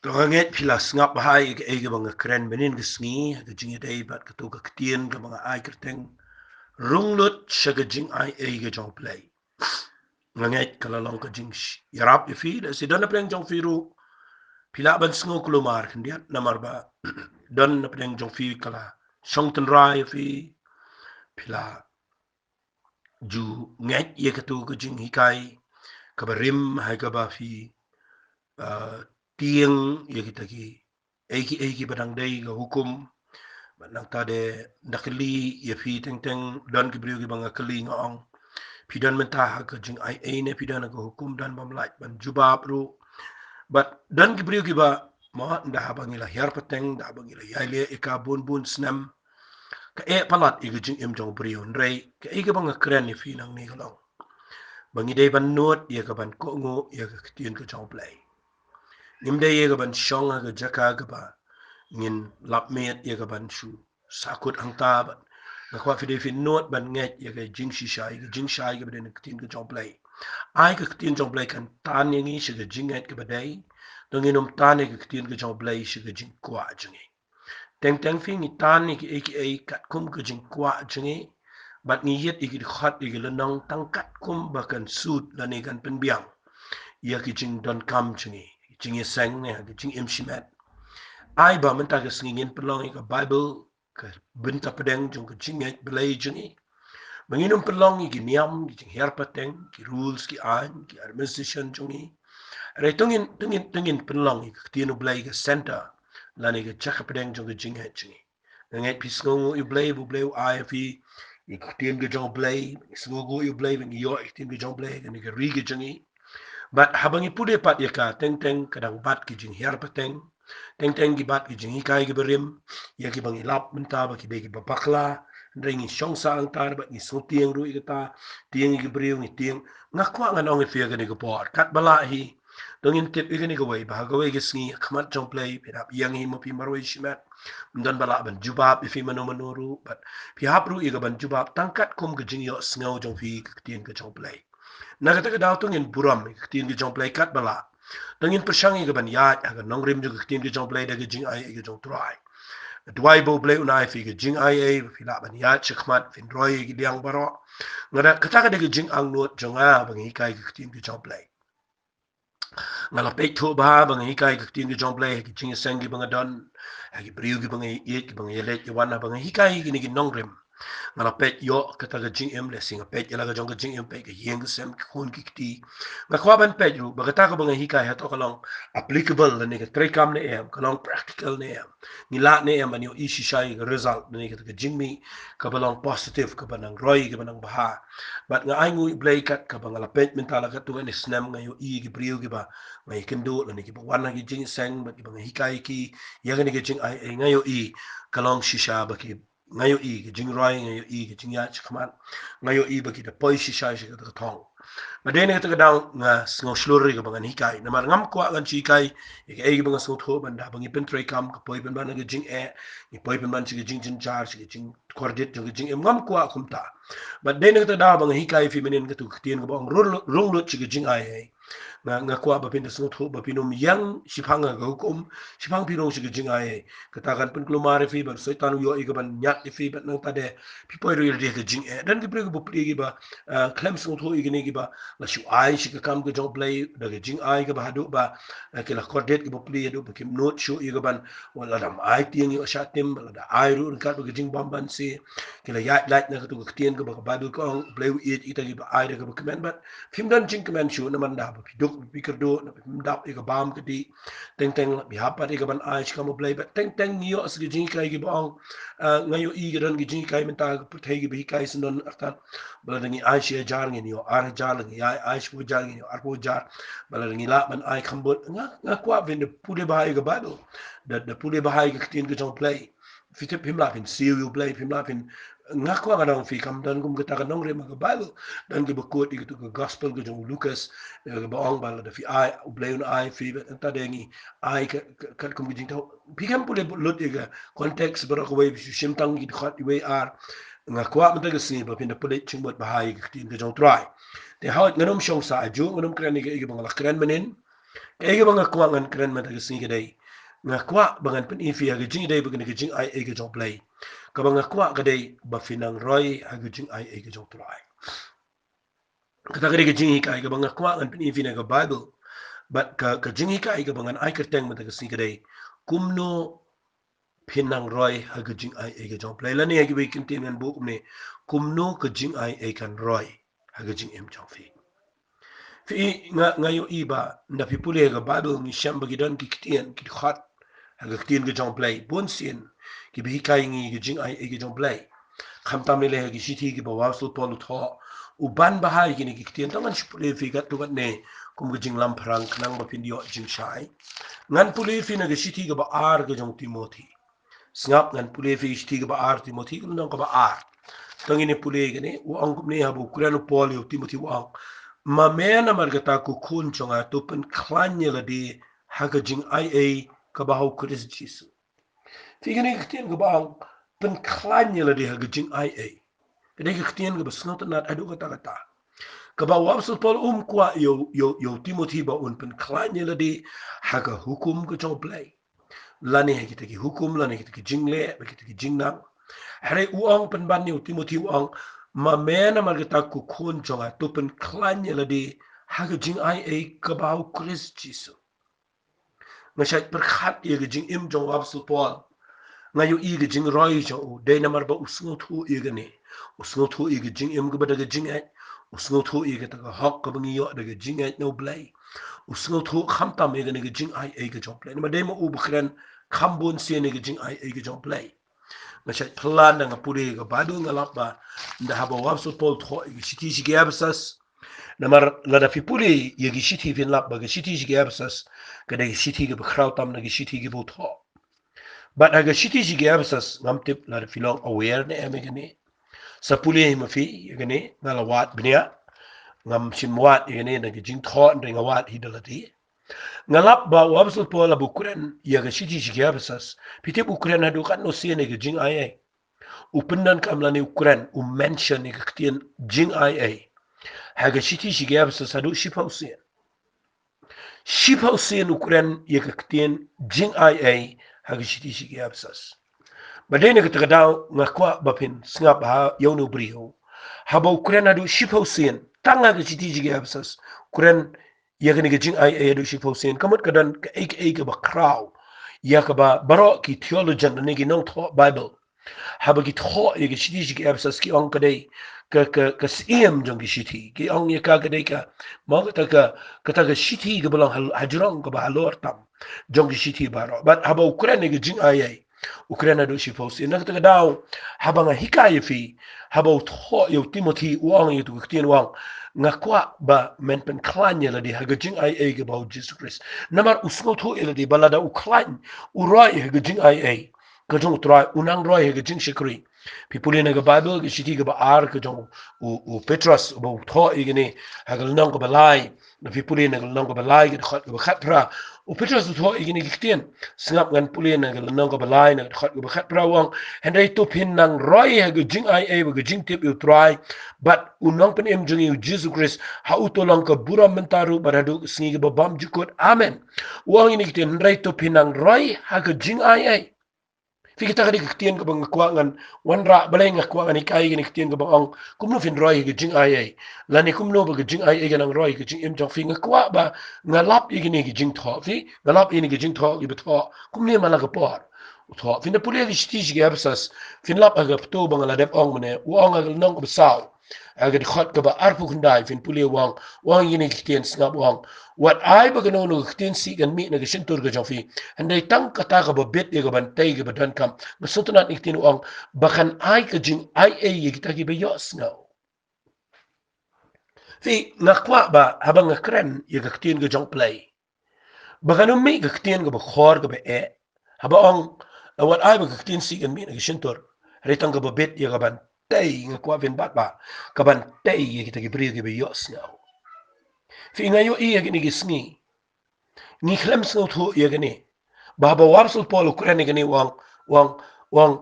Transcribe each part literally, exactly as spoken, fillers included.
To nga ngeit phi la sngap bha ïa kaei kaba nga kren mynnin ka sngi, ka jingïadei bad kato ka ktien kaba nga ai kyrteng, rung lut sha ka jingai ei ka jong U Blei. Nga ngeit ka la long ka jingïarap ïa phi, lehse don na pdeng jong phi ruh phi lah ban sngew kulmar khyndiat, namar ba don na pdeng jong phi ka la shong tynrai ïa phi, phi la ju ngeit ïa kato ka jinghikai kaba rim, ha kaba phi, ah, tieng ïa kita kiei kiei kiba dang dei ka hukum. Bad nangta de, da kylli ïa phi teng teng, don ki briew kiba nga kylli nga ong, phi don mynta ha ka jingai ei ne phi don ha ka hukum, don bym lah ban jubab ruh. Bad don ki briew kiba, mo, da haba ngi la hiar pateng, da haba ngi la ïai leh ïa ka bun bun snem, ka eh palat ïa ka jingim jong u briew. Hynrei kaei kaba nga kren ïa phi nangne ka long ba ngi dei ban nud ïa ka ban kohnguh ïa ka ktien ka jong U Blei. Ngim dei ïa ka ban shong ha ka jaka kaba ngin lap miet ïa ka ban shu sahkut hangta. Bad nga kwah phi dei phin nud ban ngeit ïa ka jingshisha, ïa ka jingshai kaba dei na ka ktien ka jong U Blei. Ai ka ktien jong U Blei kan tan ïa ngi sha ka jingngeit kaba dei. To ngin ym tan ïa ka ktien ka jong U Blei sha ka jingkwah jong ngi. Teng teng phi, ngi tan ïa kiei kiei katkum ka jingkwah jong ngi, bad ngi ïit ïa ki dkhot, ïa ki lynnong tang katkum ba kan suit lane kan pynbiang ïa ki jingdonkam jong ngi, jingïaseng ne ka jingim shimet. Ai ba mynta ka sngi ngin pynlong ïa ka Baibl, ka bynta pdeng jong ka jingngeit Blei jong ngi. Ba ngin ym pynlong ïa ki niam, ki jinghiar pateng, ki rules, ki aiñ, ki administration jong ngi. Hynrei to ngin, to ngin, to ngin pynlong ïa ka ktien U Blei ka center lane ka jaka pdeng jong ka jingngeit jong ngi. Nga ngeit phi sngewnguh ïa U Blei ba U Blei u ai ïa phi ïa ka ktien ka jong U Blei, sngewnguh ïa U Blei ba ngi ïoh ïa ka ktien ka jong U Blei ha kane ka ri ka jong ngi. Bad haba ngi pule pat ïa ka, teng teng ka dang bat ki jinghiar pateng, teng teng ki bat ki jinghikai kiba rim ïa kiba ngi lap mynta ba ki dei kiba bakla. Hynrei ngi shong sah hangta bad ngi sngewtieng ruh ïa kata, tieng ïa ki briew, ngi tieng. Nga kwah ngan ong ïa phi ha kane ka por, katba lah hi, to ngin tip ïa kane kawei, ba ha kawei ka sngi ha khmat jong U Blei phin hap ïeng hi ma phi marwei shimet. Ym don ba lah ban jubab ïa phi mano mano ruh, bad phi hap ruh ïa ka ban jubab tang katkum ka jingïohsngew jong phi ïa ka ktien ka jong U Blei. Na kata ka daw to ngin burom ïa ka ktien ka jong U Blei katba lah. To ngin pyrshang ïa ka ban ïaid ha ka nongrim jong ka ktien ka jong U Blei da ka jingai ei ka jong U Trai. Duwai ba U Blei un ai phi ka jingai ei ba phi lah ban ïaid shakhmat, phin roi ïa ki liang baroh. Nga da, kata ka dei ka jingangnud jong nga ba nga hikai ka ktien ka jong U Blei. Nga la peit thuh bha ba nga hikai ka ktien ka jong U Blei ha ki jingïaseng kiba nga don, ha ki briew kiba nga ïeit, kiba nga ïaleit ïawan, haba nga hikai ïa kine ki nongrim. Nga la peit ïoh kata ka jingim, lehse nga peit ïa la ka jong ka jingim, peit ka ïing ka sem, ki khun ki kti. Nga kwah ban peit ruh ba kata kaba nga hikai hato ka long applicable lane ka treikam ne em, ka long practical ne em. Ngi lah ne em ban ïohi shisha ïa ka result lane kata ka jingmih kaba long positive, kaba nang roi, kaba nang bha. Bad nga ainguh ïa U Blei kat kaba nga la peit mynta la katto katne snem, nga ïohi ïa ki briew kiba nga ïakynduh lane kiba wan ha ki jingïaseng bad kiba nga hikai ïa ki ïa kane ka jingai ei, nga ïohi ka long shisha ba ki, nga ïohi ka jingroi, nga ïohi ka jingïaid shakhmat, nga ïohi ba ki da poi shisha sha kata ka thong. Bad dei na kata ka daw nga sngew shlur ïa kaba ngan hikai, namar ngam kwah ngan shu hikai ïa kaei kaba nga sngewthuh ban da ba ngi pyntreikam, ka poi pynban na ka jingeh, ngi poi pynban sha ka jingjynjar, sha ka jingkordit jong ka jingim. Ngam kwah kumta. Bad dei na kata ka daw ba nga hikai ïa phi mynnin kato ka ktien kaba ong rung lut, rung lut sha ka jingai ei. Nga, nga kwah ba phin da sngewthuh ba phin ym ïeng shiphang ha ka hukum, shiphang phi rung sha ka jingai ei. Kata kan pynkulmar ïa phi, bad u Soitan u ïoh ïa ka ban ñiad ïa phi, bad nangta de phi poi ruh ïa lade ka jingeh. Don ki briew kiba pli kiba, ah, khlem sngewthuh ïa kine, kiba la shu ai sha ka kam ka jong U Blei da ka jingai kaba haduh ba, ah, ki la kordit, kiba pli haduh ba kim nud shuh ïa ka ban, wat la dang ai tieng ïa ka shah tim, bad la da ai ruh ryngkat bad ka jingbymbanse. Ki la ïaid lait na kato ka ktien kaba ka Baibl ka ong, U Blei u ïeit ïa kita kiba ai da kaba kmen. Bad phim don jingkmen shuh, namar da ba phi duk, ba phi kyrduh, da ba phim dap ïa ka bam ka dih. Teng teng la phi hap pat ïa ka ban ai sha ka kam U Blei. Bad teng teng ngi ïoh sa ki jinghikai kiba ong, ah, nga ïohi ka don ki jinghikai mynta ha ka pyrthei kiba hikai syndon artat, ba lada ngi ai shi hajar ngin ïoh ar hajar, lada ngi ai, ai shiphew hajar ngin ïoh arphew hajar, ba lada ngi lah ban ai kham bun. Nga, nga kwah phin da pule bha ïa ka Baibl, da, da pule bha ïa ka ktien ka jong U Blei. Phi tip, phim lah phin siew ïa U Blei, phim lah phin, nga kwah ngan ong ïa phi, kam don kum kata ka nongrim ha ka Baibl. Don kiba quote ïa kato ka gospel ka jong u Lukas, eh, kaba ong ba lada phi ai, U Blei un ai ïa phi, bad nangta de ngi ai ka, ka, katkum ka jingthaw. Phi khlem pule lut ïa ka context baroh kawei, phi shu shim tang ki dkhot iwei ar. Nga kwah mynta ka sngi ba phin da pule jingmut bha ïa ka ktien ka jong U Trai. Te hooid, ngan ym shong sah ajuh, ngan ym kren ïa kaei kaba nga la kren mynnin. Kaei kaba nga kwah ngan kren mynta ka sngi ka dei, nga kwah ba ngan pyni ïa phi ha ka jingïadei bad ka jingaiei ka jong U Blei. Kaba nga kwah ka dei ba phin nang roi ha ka jingaiei ka jong U Trai. Kata ka dei ka jinghikai kaba nga kwah ngan pyni ïa phi na ka Baibl. Bad ka, ka jinghikai kaba ngan ai kyrteng mynta ka sngi ka dei, kumno phin nang roi ha ka jingaiei ka jong U Blei. Lane ha kiwei ki ktien ngan buh kumne, kumno ka jingaiei kan roi ha ka jingim jong phi. Phi, nga, nga ïohi ba ynda phi pule ha ka Baibl ngi shem ba ki don ki ktien, ki dkhot ha ka ktien ka jong U Blei, bun sien kiba hikai ïa ngi ka jingaiei ka jong U Blei. Khamtam lei lei ha ki shithi kiba u Apostol Paul u thoh, u ban bha ïa kine ki ktien. To ngan shu pule ïa phi katto katne kum ka jinglamphrang khnang ba phin ïoh jingshai. Ngan pule ïa phi na ka shithi kaba ar ka jong u Timothi. Sngap, ngan pule ïa phi shithi kaba ar Timothi, ka lynnong kaba ar. To ngin ïa pule ïa kane, u ong kumne, haba u kren u Paul ïa u Timothi u ong, ma me namar kata ko khun jong nga, to pynkhlaiñ ïa lade ha ka jingaiei kaba ha u Khrist Jisu. Phi, kane ka ktien kaba ong pynkhlaiñ ïa lade ha ka jingaiei, ka dei ka ktien kaba sngewtynnad haduh katta katta. Kaba u Apostol Paul um kwah ïa u, ïa u, ïa u Timothi ba un pynkhlaiñ ïa lade ha ka hukum ka jong U Blei, lane ha kita ki hukum, lane ha kita ki jingleh, bad kita ki jingnang. Hynrei u ong, pynban ïa u Timothi u ong, ma me namar kata ko khun jong nga, to pynkhlaiñ ïa lade ha ka jingaiei kaba ha u Khrist Jisu. Nga shait pyrkhat ïa ka jingim jong u Apostol Paul. Nga ïohi ka jingroi jong u, dei namar ba u sngewthuh ïa kane. U sngewthuh ïa ka jingim kaba da ka jingngeit. U sngewthuh ïa kata ka hok kaba ngi ïoh da ka jingngeit na U Blei. U sngewthuh khamtam ïa kane ka jingaiei ka jong U Blei. Namar dei ma u ba kren kham bun sien ïa ka jingaiei ka jong U Blei. Nga shait pynlong da nga pule ïa ka Baibl, nga lap ba ynda haba u Apostol Paul u thoh ïa ka shithi sha ki Ephesus. Namar lada phi pule ïa ki shithi phin lap ba ka shithi sha ki Ephesus ka dei ka shithi kaba khraw tam na ki shithi kiba u thoh. Bad ha ka shithi sha ki Ephesus, ngam tip lada phi long aware ne em ïa kane. Sa pule hi ma phi ïa kane, nga la wad bniah. Ngam shym wad ïa kane na ka jingthoh, hynrei nga wad hi da lade. Nga lap ba u Apostol Paul haba u kren ïa ka shithi sha ki Ephesus, phi tip u kren haduh katno sien ïa ka jingaiei. U pyndonkam lane u kren, u mention ïa ka ktien jingaiei ha ka shithi sha ki Ephesus haduh shiphew sien. Shiphew sien u kren ïa ka ktien jingaiei ha ka shithi sha ki Ephesus. Bad dei na kata ka daw nga kwah ba phin sngap ha ïa une u briew. Haba u kren haduh shiphew sien tang ha ka shithi sha ki Ephesus, u kren ïa kane ka jingaiei haduh shiphew sien, ka mut ka don kaei kaei kaba khraw ïa kaba baroh ki theologian lane ki nongthoh Baibl, haba ki thoh ïa ka shithi sha ki Ephesus, ki ong ka dei ka, ka, ka siem jong ki shithi. Ki ong ïa ka ka dei ka, mo, kata ka, kata ka shithi kaba long ha, hajrong kaba halor tam jong ki shithi baroh. Bad haba u kren ïa ka jingaiei, u kren haduh shiphew sien. Na kata ka daw, haba nga hikai ïa phi, haba u thoh ïa u Timothi, u ong ïa katu ka ktien, u ong, nga kwah ba men pynkhlaiñ ïa lade ha ka jingaiei kaba ha u Jisu Khrist. Namar u sngewthuh ïa lade ba lada u khlaiñ, u roi ha ka jingaiei ka jong U Trai, u nang roi ha ka jingshakri. Phi pule na ka Baibl, ka shithi kaba ar ka jong u, u Petros, uba u thoh ïa kane ha ka lynnong kaba lai. Lada phi pule na ka lynnong kaba lai, ka dkhot kaba khatphra, u Petros u thoh ïa kine ki ktien. Sngap, ngan pule na ka lynnong kaba lai, na ka dkhot kaba khatphra, u ong, hynrei to phin nang roi ha ka jingaiei bad ka jingtip ïa U Trai bad U Nongpynim jong ngi U Jisu Khrist, ha uto long ka burom mynta ruh bad haduh ka sngi kaba bymjukut. Amen. U ong ïa kine ki ktien, hynrei to phin nang roi ha ka jingaiei. Phi, kita ka dei ka ktien kaba nga kwah ngan wanrah, balei nga kwah ngan hikai ïa kine ki ktien kaba ong kumno phin roi ha ka jingaiei, lane kumno ba ka jingaiei kan nang roi ha ka jingim jong phi. Nga kwah ba nga lap ïa kine ki jingthoh, phi, nga lap ïa kine ki jingthoh kiba thoh kumne man la ka por. U thoh, phin da pule ïa ka shithi sha ki Ephesus, phin lap ha ka phew ba nga la dep ong mynne, u ong ha ka lynnong kaba saw, ha ka dkhot kaba arphew khyndai, phin pule, u ong, u ong ïa kine ki ktien, sngap, u ong, wat ai ba kano kano ka ktien sih kan mih na ka shyntur ka jong phi, hynrei tang kata kaba bit ïa ka ban tei kaba donkam. Nga sngewtynnad ïa ka ktien, u ong ba kan ai ka jingaiei ïa kita kiba ïohsngew. Phi, nga kwah ba haba nga kren ïa ka ktien ka jong U Blei, ba kan ym mih ka ktien kaba khor kaba eh. Haba ong, wat ai ba ka ktien sih kan mih na ka shyntur, hynrei tang kaba bit ïa ka ban tei, nga kwah phin bat ba, ka ban tei ïa kita ki briew kiba ïohsngew. Phi, nga ïohi ha kine ki sngi, ngi khlem sngewthuh ïa kane, ba haba u Apostol Paul u kren ïa kane, u ong, u ong, u ong,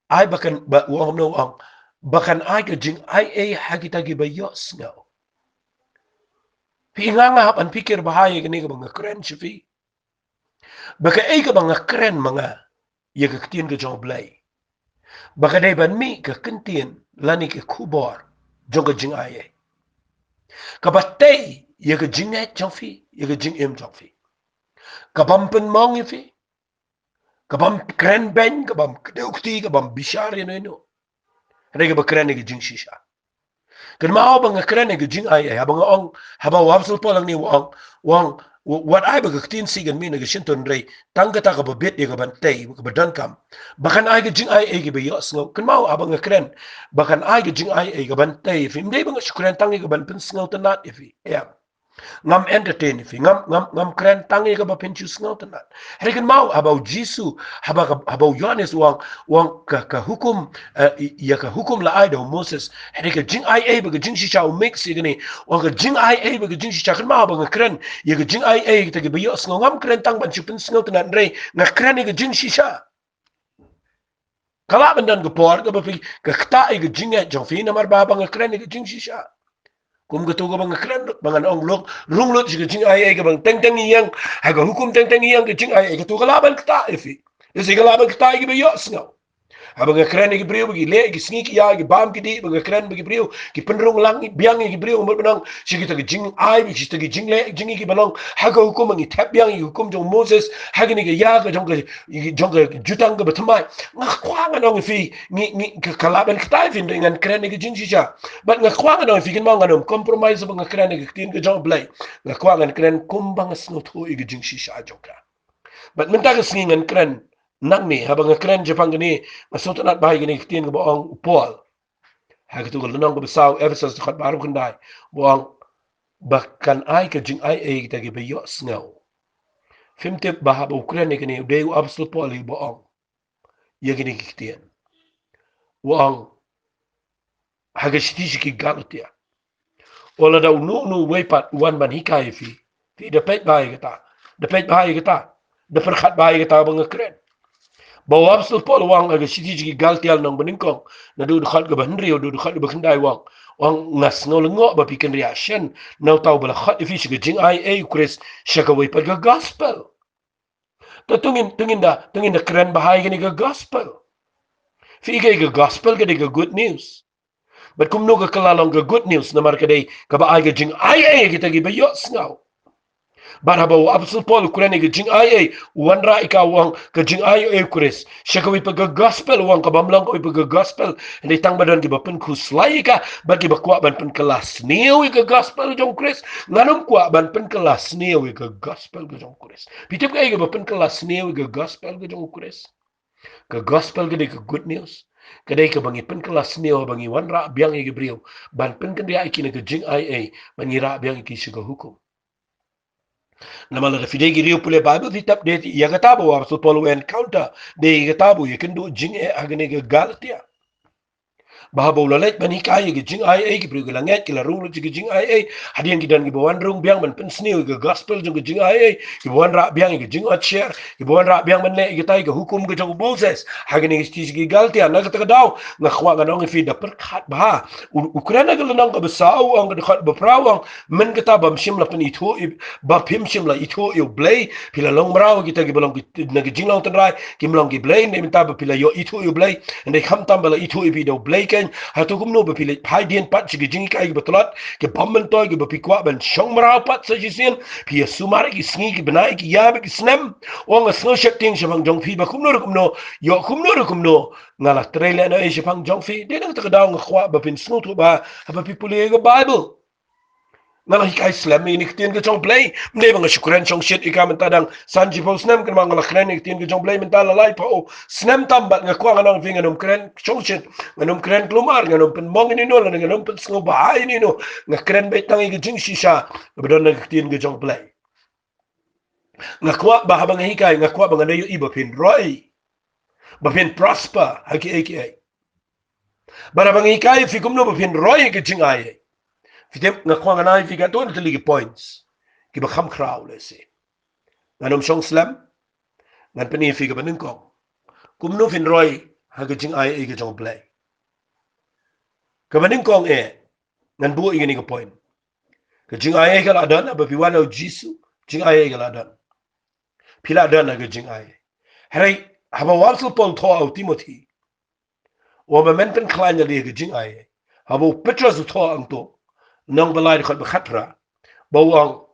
ai ba kan, ba, u ong kumno, u ong ba kan ai ka jingaiei ha kita kiba ïohsngew. Phi nga nga hap ban pyrkhat bha ïa kane kaba nga kren sha phi. Ba kaei kaba nga kren ma nga ïa ka ktien ka jong U Blei, ba ka dei ban mih ka kyntien lane ka khubor jong ka jingai ei, kaba tei ïa ka jingngeit jong phi, ïa ka jingim jong phi, ka bym pynmong ïa phi, ka bym kren beiñ, ka bym kdew kti, ka bym bishar ïano ïano. Hynrei kaba kren ïa ka jingshisha. Kynmaw ba nga kren ïa ka jingai ei, haba nga ong, haba u Apostol Paul hangne u ong, u ong, wat ai ba ka ktien sih kan mih na ka shyntur, hynrei tang kata kaba bit ïa ka ban tei, kaba donkam, ba kan ai ka jingai ei kaba ïohsngew. Kynmaw haba nga kren ba kan ai ka jingai ei ka ban tei ïa phi, ym dei ba nga shu kren tang ïa ka ban pynsngewtynnat ïa phi. Ïa, ngam entertain ïa phi, ngam, ngam, ngam kren tang ïa kaba phin shu sngewtynnat. Hynrei kynmaw haba u Jisu, haba ka, haba u Ïoannis u ong, u ong ka, ka hukum, eh, ïa ka hukum la ai da u Moses. Hynrei ka jingai ei bad ka jingshisha u mix ïa kane. U ong ka jingai ei bad ka jingshisha. Kynmaw haba nga kren ïa ka jingai ei, kita kiba ïohsngew, ngam kren tang ban shu pynsngewtynnat, hynrei nga kren ïa ka jingshisha. Ka lah ban don ka por kaba phi, ka ktah ïa ka jingngeit jong phi namar ba, ba nga kren ïa ka jingshisha. Kum katu kaba nga kren, ba ngan ong lok, rung lut sha ka jingai ei kaba teng teng ïeng, ha ka hukum teng teng ïeng ka jingai ei, katu ka lah ban ktah ïa phi. Ïa shi ka lah ban ktah ïa kiba ïohsngew. Haba nga kren ïa ki briew ba ki leh ki sngi ki ïa, ki bam ki dih, ba nga kren ba ki briew ki pynrung lang biang ïa ki briew, mut ban ong, sha kita ki jingai, sha kita ki jingleh jong ngi kiba long ha ka hukum, ba ngi thep biang ïa ka hukum jong Moses, ha kane ka ïa ka jong ka, jong ka jutang kaba thymmai. Nga kwah ngan ong ïa phi, ngi, ngi, ka, ka lah ban ktah ïa phi hynrei ngan kren ïa ka jingshisha. Bad nga kwah ngan ong ïa phi, kynmaw ngan ym compromise ba nga kren ïa ka ktien ka jong U Blei. Nga kwah ngan kren kumba nga sngewthuh ïa ka jingshisha jong ka. Bad mynta ka sngi ngan kren nangne, haba nga kren shaphang kane, nga sngewtynnat bha ïa kane ka ktien kaba ong u Paul ha katu ka lynnong kaba saw, Ephesos dkhot ba arphew khyndai, ba ong, ba kan ai ka jingai ei kita kiba ïohsngew. Phim tip ba haba u kren ïa kane, u dei u Apostol Paul uba ong ïa kine ki ktien. U ong ha ka shithi sha ki Galatia, u ong lada uno uno uwei pat u wan ban hikai ïa phi, phi da peit bha ïa kata, da peit bha ïa kata, da pyrkhat bha ïa kata ba nga kren. Ba u Apostol Paul u ong ha ka shithi sha ki Galatia lynnong banyngkong, naduh dkhot kaba hynriew haduh dkhot kaba khyndai, u ong, u ong, nga sngew lyngngoh ba phi kynriah shen na uta uba la khot ïa phi sha ka jingai ei u Khrist, sha kawei pat ka gospel. Te to ngin, to ngin da, to ngin da kren bha ïa kane ka gospel. Phi i kaei ka gospel? Ka dei ka good news. Bad kumno ka kylla long ka good news? Namar ka dei kaba ai ka jingai ei ïa kita kiba ïohsngew. Bad haba u Apostol Paul u kren ïa ka jingai ei, u wanrah ïa ka, u ong ka jingai ei u Khrist, sha kawei pat ka gospel, u ong ka bym long kawei pat ka gospel. Hynrei tang ba don kiba pynkhuslai ïa ka bad kiba kwah ban pynkylla sniew ïa ka gospel jong u Khrist. Ngan ym kwah ban pynkylla sniew ïa ka gospel ka jong u Khrist. Phi tip kaei kaba pynkylla sniew ïa ka gospel ka jong u Khrist? Ka gospel ka dei ka good news. Ka dei kaba ngi pynkylla sniew haba ngi wanrah biang ïa ki briew ban pynkynriah ïa ki na ka jingai ei, ban ngi rah biang ïa ki sha ka hukum. Namar lada phi dei ki riewpule Baibl, phi tip dei ïa kata ba u Apostol Paul u encounter, dei ïa kata ba u ïakynduh jingeh ha kane ka Galatia. Ba haba u la leit ban hikai ïa ka jingai ei, ki briew ki la ngeit, ki la rung lut sha ka jingai ei. Hadien ki don kiba wan rung biang ban pynsniew ïa ka gospel jong ka jingai ei, kiba wanrah biang ïa ka jingotsher, kiba wanrah biang ban leh ïa kita ïa ka hukum ka jong u Moses. Ha kane ka shithi sha ki Galatia, na kata ka daw nga kwah ngan ong ïa phi da pyrkhat bha. U, u kren ha ka lynnong kaba saw, u ong ka dkhot ba phra, u ong, mynta kata bym shym la pynithuh, ba phim shym la ithuh ïa U Blei, phi la long mraw kita kiba long ki, na ka jinglong tynrai kim long ki blei, hynrei mynta ba phi la ïoh ithuh ïa U Blei, hynrei khamtam ba la ithuh ïa phi da U Blei keiñ, hato kumno ba phi leit phai dien pat sha ki jinghikai kiba tlot, ki bym myntoi, kiba phi kwah ban shong mraw pat sa shisien? Phi ïa sumar ïa ki sngi, ki bnai, ki ïa bad ki snem. U ong nga sngew sheptieng shaphang jong phi ba kumno re kumno, ïoh kumno re kumno, nga la trei lehnohei shaphang jong phi. Dei na kata ka daw nga kwah ba phin sngewthuh bha haba phi pule ïa ka Baibl. Nga la hikai slem ïa kane ka ktien ka jong U Blei. Ym dei ba nga shu kren shongshit ïa ka mynta dang san shiphew snem, kynmaw nga la kren ïa ka ktien ka jong U Blei mynta la laiphew snem tam, bad nga kwah ngan ong ïa phi, ngan ym kren shongshit, ngan ym kren klumar, ngan ym pynmong ïano ïano, ngan ym pynsngewbha ïano ïano. Nga kren beit tang ïa ka jingshisha kaba don ha ka ktien ka jong U Blei. Nga kwah ba haba nga hikai, nga kwah ba ngan da ïohi ba phin roi, ba phin prosper ha kiei kiei. Bad haba nga hikai ïa phi kumno ba phin roi ha ka jingai ei, phi tip nga kwah ngan ai ïa phi katto katne tylli ki points kiba kham khraw lehse. Ngan ym shong slem, ngan pyni ïa phi kaba nyngkong kumno phin roi ha ka jingai ei ka jong U Blei. Kaba nyngkong eh, ngan buh ïa kane ka point. Ka jingaiei ka la don, haba phi wan ha u Jisu, jingaiei ka la don. Phi la don ha ka jingaiei. Hynrei, haba u apostol Paul u thoh ha u Timothi, u ong ba men pynkhlaiñ ïa ka jingaiei. Haba u Petros u thoh hangto, lynnong ba lai dkhot ba khatphra, ba u ong,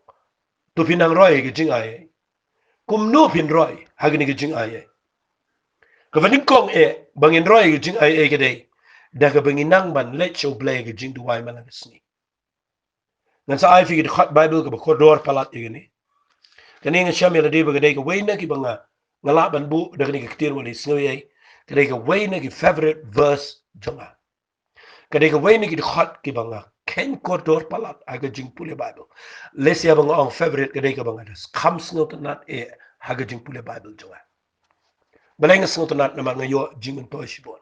to phin nang roi ha ka jingaiei. Kumno phin roi ha kane ka jingaiei? Kaba nyngkong eh ba ngin roi ha ka jingaiei ka dei da kaba ngin nang ban leit sha u Blei ha ka jingduwai man la ka sngi. Ngan sa ai ïa phi ki dkhot Baibl kaba kordor palat ïa kane. Kane nga shem ïa lade ba ka dei kawei na kiba nga, nga lah ban buh da kane ka ktien, wat la sngewiei, ka dei kawei na ki favorite verse jong nga. Ka dei kawei na ki dkhot kiba nga kheiñ kordor palat ha ka jingpule Baibl. Lehse haba nga ong favorite, ka dei kaba nga da kham sngewtynnat eh ha ka jingpule Baibl jong nga. Balei nga sngewtynnat? Namar nga ïoh jingmyntoi shibun.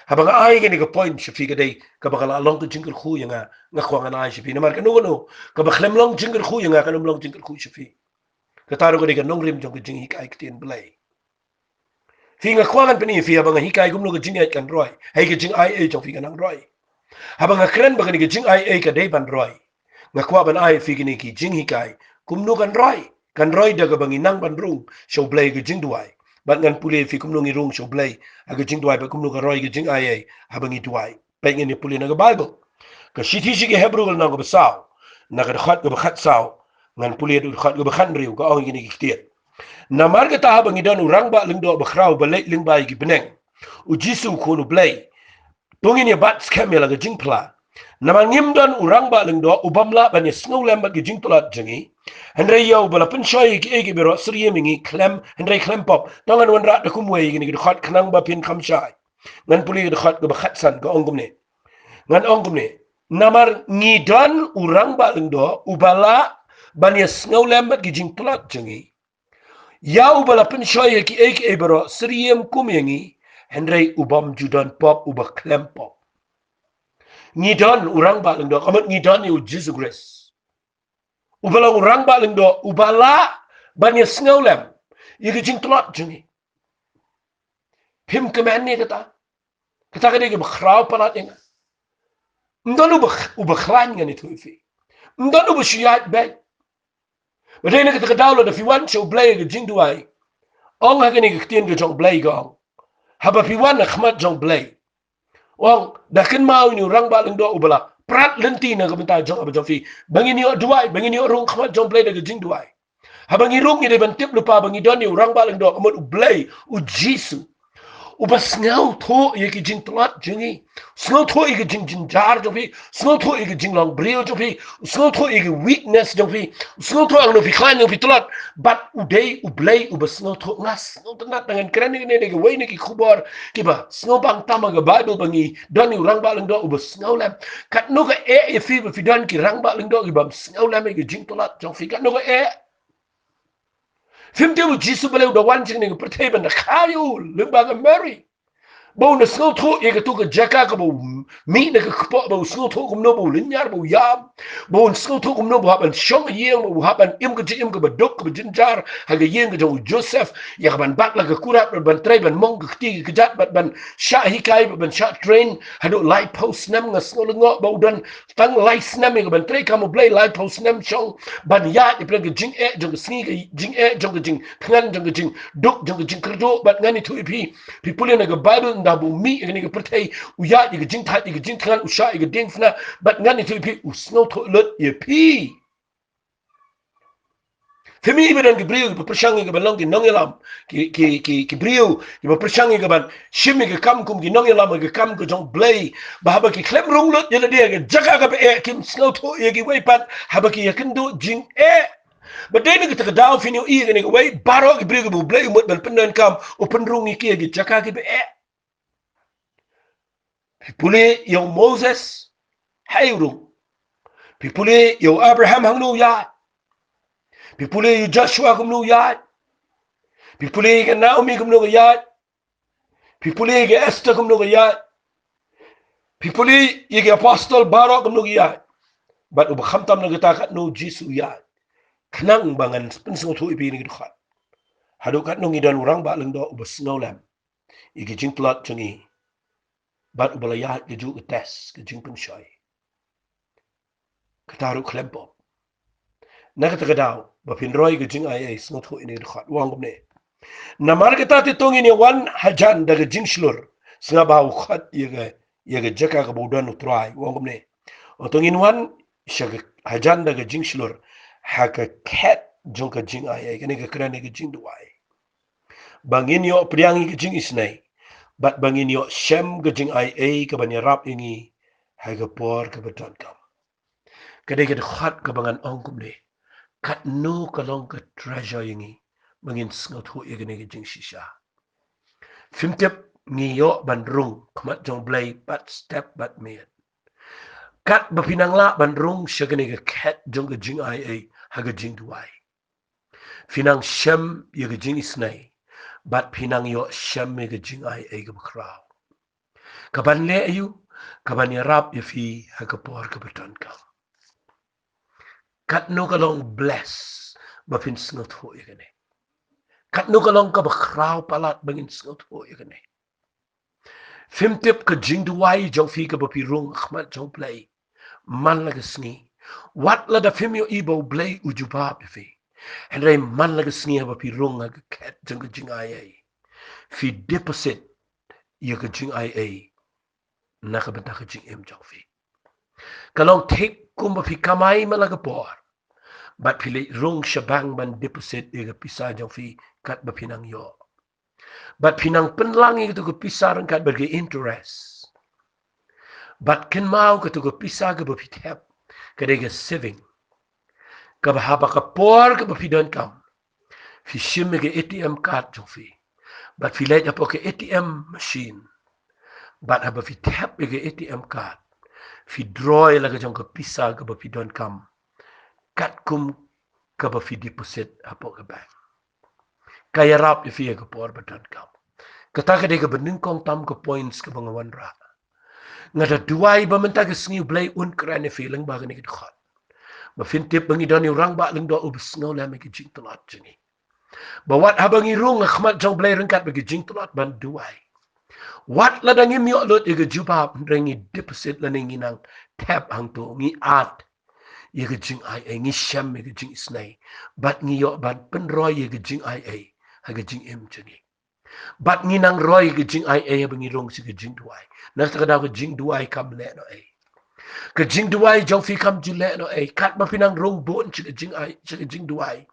Haba nga ai kane ka point sha phi, ka dei kaba ka la long ka jingkyrkhu ïa nga, nga kwah ngan ai sha phi. Namar kano kano kaba khlem long jingkyrkhu ïa nga, kan ym long jingkyrkhu sha phi. Kata ruh ka dei ka nongrim jong ka jinghikai ktien Blei. Phi, nga kwah ngan pyni ïa phi, haba nga hikai kumno ka jingïaid kan roi, hei, ka jingaiei jong phi kan nang roi. Haba nga kren ba kane ka jingaiei ka dei ban roi, nga kwah ban ai ïa phi kine ki jinghikai kumno kan roi. Kan roi da kaba ngin nang ban rung sha u Blei ha ka jingduwai. Bad ngan pule ïa phi kumno ngi rung sha u Blei ha ka jingduwai, bad kumno kan roi ka jingaiei haba ngi duwai. Peit, ngin ïa pule na ka Baibl. Ka shithi sha ki Hebru, ka lynnong kaba saw, na ka dkhot kaba khatsaw, ngan pule ïa ka dkhot kaba khathynriew, ka ong ïa kine ki ktien. Namar kata, haba ngi don u rangbah lyngdoh bakhraw ba leit lyngba ïa ki bneng, u Jisu u Khun u Blei, to ngin ïa bat skhem ïa la ka jingphla. Namar ngim don u rangbah lyngdoh u bym lah ban ïa sngewlem bad ki jingtlot jong ngi, hynrei ïa uba la pynshoi ïa kiei kiei baroh syriem ïa ngi khlem, hynrei khlem pop. To ngan wanrah da kumwei ïa kine ki dkhot khnang ba phin kham shai. Ngan pule ïa ka dkhot kaba khatsan, ka ong kumne. Ngan ong kumne. Namar ngi don u rangbah lyngdoh uba lah ban ïa sngewlem bad ki jingtlot jong ngi, ïa uba la pynshoi ïa kiei kiei baroh syriem kum ïa ngi, hynrei u bym ju don pop, uba khlem pop. Ngi don u rangbah lyngdoh, ka mut ngi don ïa u Jisu Khrist, uba long u rangbah lyngdoh uba lah ban ïa sngewlem ïa ki jingtlot jong ngi. Phim kmen ïa kata? Kata ka dei kaba khraw palat ïa nga. Ym don uba, uba khlaiñ, ngan ïathuh ïa phi. Ym don uba shu ïaid beit. Ba dei na kata ka daw, lada phi wan sha u Blei ha ka jingduwai, ong ha kane ka ktien ka jong u Blei, ka ong, haba phi wan ha khmat jong u Blei, ong, da kynmaw ïa une u rangbah lyngdoh uba la prat lynti na ka bynta jong nga bad jong phi, ba ngin ïoh duwai, ba ngin ïoh rung khmat jong u Blei da ka jingduwai. Haba ngi rung, ngi dei ban tip lypa ba ngi don ïa u rangbah lyngdoh, ka mut u Blei, u Jisu, uba sngewthuh ïa ki jingtlot jong ngi, sngewthuh ïa ki jingjynjar jong phi, sngewthuh ïa ki jinglong briew jong phi, sngewthuh ïa ki weakness jong phi, sngewthuh hangno phi khlaiñ, hangno phi tlot. Bad u dei u Blei uba sngewthuh. Nga sngewtynnat, ngan kren ïa kane, kane ka dei kawei na ki khubor kiba sngewbang tam ha ka Baibl, ba ngi don ïa u rangbah lyngdoh uba sngewlem. Katno ka eh ïa phi ba phi don ki rangbah lyngdoh ki bym sngewlem ïa ki jingtlot jong phi, katno ka eh. Phim tip u Jisu balei u da wan sha kane ka pyrthei, ban da kha ïa u lyngba ka Mary, ba un da sngewthuh ïa kato ka jaka kaba u mih na ka kpoh, ba u sngewthuh kumno ba u lynñiar, ba u ïam, ba un sngewthuh kumno ba u hap ban shong ha ïing, ba u hap ban im ka jingim kaba duk, kaba jynjar ha ka ïing ka jong u Joseph, ïa ka ban bat la ka kurat, bad ban trei ban mong ka kti ka kjat, bad ban shah hikai, bad ban shah train haduh laiphew snem. Nga sngew lyngngoh ba u don tang lai snem ïa ka ban trei kam u Blei, laiphew snem shong ban ïaid ïa pyrshah ka jingeh jong ka sngi, ka jingeh jong ka jingthngan, jong ka jingduk, jong ka jingkyrduh. Bad ngan ïathuh ïa phi, phi pule na ka Baibl, ynda ba u mih ïa kane ka pyrthei, u ïaid ïa ka jingthait, ïa ka jingthngan, u shah ïa ka diengphna. Bad ngan ïathuh ïa phi, u sngewthuh lut ïa phi. Phim i ba don ki briew kiba pyrshang ïa ka ban long ki nongïalam, ki, ki, ki, ki briew kiba pyrshang ïa ka ban shim ïa ka kam kum ki nongïalam ha ka kam ka jong u Blei, ba haba ki khlem rung lut ïa lade ha ka jaka kaba eh, kim sngewthuh ïa kiwei pat haba ki ïakynduh jingeh. Ba dei na kata ka daw, phin ïohi ïa kane kawei, baroh ki briew kiba u Blei u mut ban pyndonkam, u pynrung ïa ki ha ki jaka kiba eh. Phi pule ïa u Moses, hei, u rung. Phi pule ïa u Abraham, hangno u ïaid. Phi pule ïa u Joshua, kumno u ïaid. Phi pule ïa ka Naomi, kumno ka ïaid. Phi pule ïa ka Esther, kumno ka ïaid. Phi pule ïa ki apostol baroh, kumno ki ïaid. Bad uba khamtam na kata, katno u Jisu u ïaid. Khnang ba ngan pynsngewthuh ïa phi na ki dkhot, haduh katno ngi don u rangbah lyngdoh uba sngewlem ïa ki jingtlot jong ngi, bad uba la ïaid kajuh ka test, ka jingpynshoi. Kata ruh khlem pop. Na kata ka daw ba phin roi ka jingaiei, sngewthuh ïa kane ka dkhot, u ong kumne: Namar kata te to ngin ïa wan hajan da ka jingshlur, sngap ba u khot ïa ka, ïa ka jaka kaba u don u Trai, u ong kumne: O, to ngin wan sha ka, hajan da ka jingshlur ha ka khet jong ka jingaiei, kane ka kren ïa ka jingduwai, ba ngin ïoh pdiang ïa ka jingisynei, bad ba ngin ïoh shem ka jingaiei kaban ïarap ïa ngi ha ka por kaba donkam. Ka dei ka dkhot kaba ngan ong kumne: Katno ka long ka treasure ïa ngi ba ngin sngewthuh ïa kane ka jingshisha. Phim tip, ngi ïoh ban rung khmat jong Blei bad step bad miet. Katba phi nang lah ban rung sha kane ka khet jong ka jingaiei ha ka jingduwai, phi nang shem ïa ka jingisynei, bad phi nang ïoh shem ïa ka jingaiei kaba khraw, kaban leh aïu? Kaban ïarap ïa phi ha ka por kaba donkam. Katno ka long bless ba phin sngewthuh ïa kane. Katno ka long kaba khraw palat ba ngin sngewthuh ïa kane. Phim tip, ka jingduwai jong phi kaba phi rung khmat jong Blei man la ka sngi, wat lada phim ïohi ba U Blei u jubab ïa phi, hynrei man la ka sngi haba phi rung ha ka khet jong ka jingaiei, phi deposit ïa ka jingaiei na ka bynta ka jingim jong phi. Ka long thik kumba phi kamai man la ka por, bad phi leit rung sha bank ban deposit ïa ka pisa jong phi katba phi nang ïoh, bad phi nang pynlang ïa katu ka pisa ryngkat bad ka interest, bad kynmaw, katu ka pisa kaba phi thep ka dei ka saving, kaba haba ka por kaba phi donkam, phi shim ïa ka A T M card jong phi, bad phi leit hapoh ka A T M machine, bad haba phi thep ïa ka A T M card, phi draw ïa la ka jong ka pisa kaba phi donkam, katkum kaba phi deposit hapoh ka bank. Ka ïarap ïa phi ha ka por ba donkam. Kata ka dei kaba nyngkong tam ka points kaba nga wanrah. Nga da duwai ba mynta ka sngi U Blei un kren ïa phi lyngba kane ka dkhot, ba phin tip ba ngi don ïa u Rangbah Lyngdoh uba sngew lem ïa ka jingtlot jong ngi, ba wat haba ngi rung ha khmat jong Blei ryngkat bad ka jingtlot ban duwai, wat lada ngim ïoh lut ïa ka jubab, hynrei ngi deposit lane ngi nang thep hangto, ngi add ïa ka jingaiei, ngi shem ïa ka jingisynei, bad ngi ïoh ban pynroi ïa ka jingaiei ha ka jingim jong ngi. Bad ngi nang roi ïa ka jingaiei haba ngi rung sha ka jingduwai. Na kata ka daw ka jingduwai kam leh noh ei. Ka jingduwai jong phi kam ju leh noh ei. Katba phi nang rung bun sha ka jingai, sha ka jingduwai,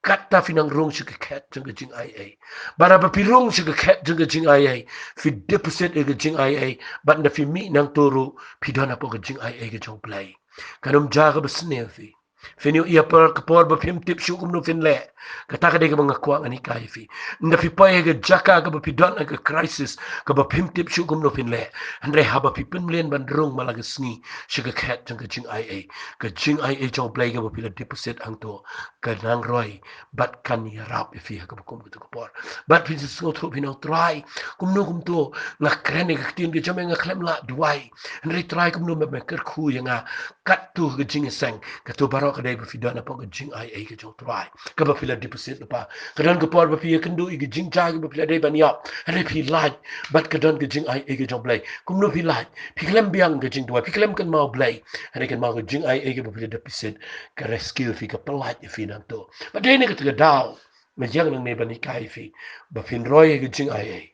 katta phi nang rung sha ka khet jong ka jingaiei. Bad haba phi rung sha ka khet jong ka jingaiei, phi deposit ïa ka jingaiei, bad ynda phi mih nangto ruh phi don hapoh ka jingaiei ka jong Blei. Kan ym jia kaba sniew ïa phi. Phin ïohi ha ka por, ka por ba phim tip shuh kumno phin leh. Kata ka dei kaba nga kwah ngan hikai ïa phi. Ynda phi poi ha ka jaka kaba phi don ha ka crisis, kaba phim tip shuh kumno phin leh, hynrei haba phi pynmlien ban rung man la ka sngi sha ka khet jong ka jingaiei, ka jingaiei jong Blei kaba phi la deposit hangto, ka nang roi bad kan ïarap ïa phi ha kaba kum katu ka por. Bad phin sngewthuh, phin ong, Trai, kumno kumto, nga kren ïa ka ktien ka jong me, nga khlem lah duwai, hynrei Trai kumno me, me kyrkhu ïa nga? Katto ka jingïaseng, kato baroh ka dei ba phi don hapoh ka jingaiei ka jong U Trai kaba phi la deposit lypa. Ka don ka por ba phi ïakynduh ïa ka jingjia kaba phi la dei ban ïap, hynrei phi lait, bad ka don ka jingaiei ka jong Blei. Kumno phi lait? Phi khlem biang ka jingduwai, phi khlem kynmaw Blei, hynrei kynmaw ka jingaiei kaba phi la deposit, ka rescue phi, ka pynlait ïa phi nangto. Bad dei na kata ka daw nga ïeng nangne ban hikai ïa phi ba phin roi ïa ka jingaiei.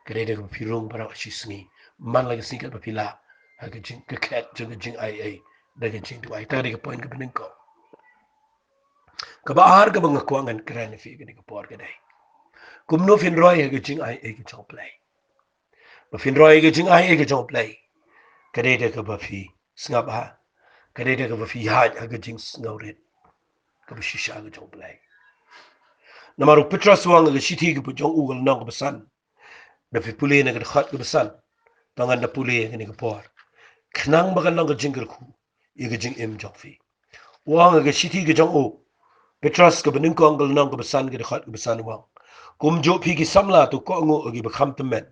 Ka dei da kaba phi rung baroh shi sngi, man la ka sngi katba phi lah, ha ka jing, ka khet jong ka jingaiei da ka jingduwai. Kata ka dei ka point kaba nyngkong. Kaba ar kaba nga kwah ngan kren ïa phi kane ka por ka dei kumno phin roi ha ka jingaiei ka jong Blei. Ba phin roi ha ka jingaiei ka jong Blei, ka dei da kaba phi sngap ha, ka dei da kaba phi ïaid ha ka jingsngewrit kaba shisha ka jong Blei. Namar u Petros u ong ha ka shithi kaba jong u, ka lynnong kaba san, da phi pule na ka dkhot kaba san, to ngan da pule ha kane ka por, khnang ba kan long ka jingkyrkhu ïa ka jingim jong phi. U ong ha ka shithi ka jong u Petros kaba nyngkong, ka lynnong kaba san, ka dkhot kaba san, u ong: Kumjuh phi ki samla, to kohnguh ïa kiba kham tymmen,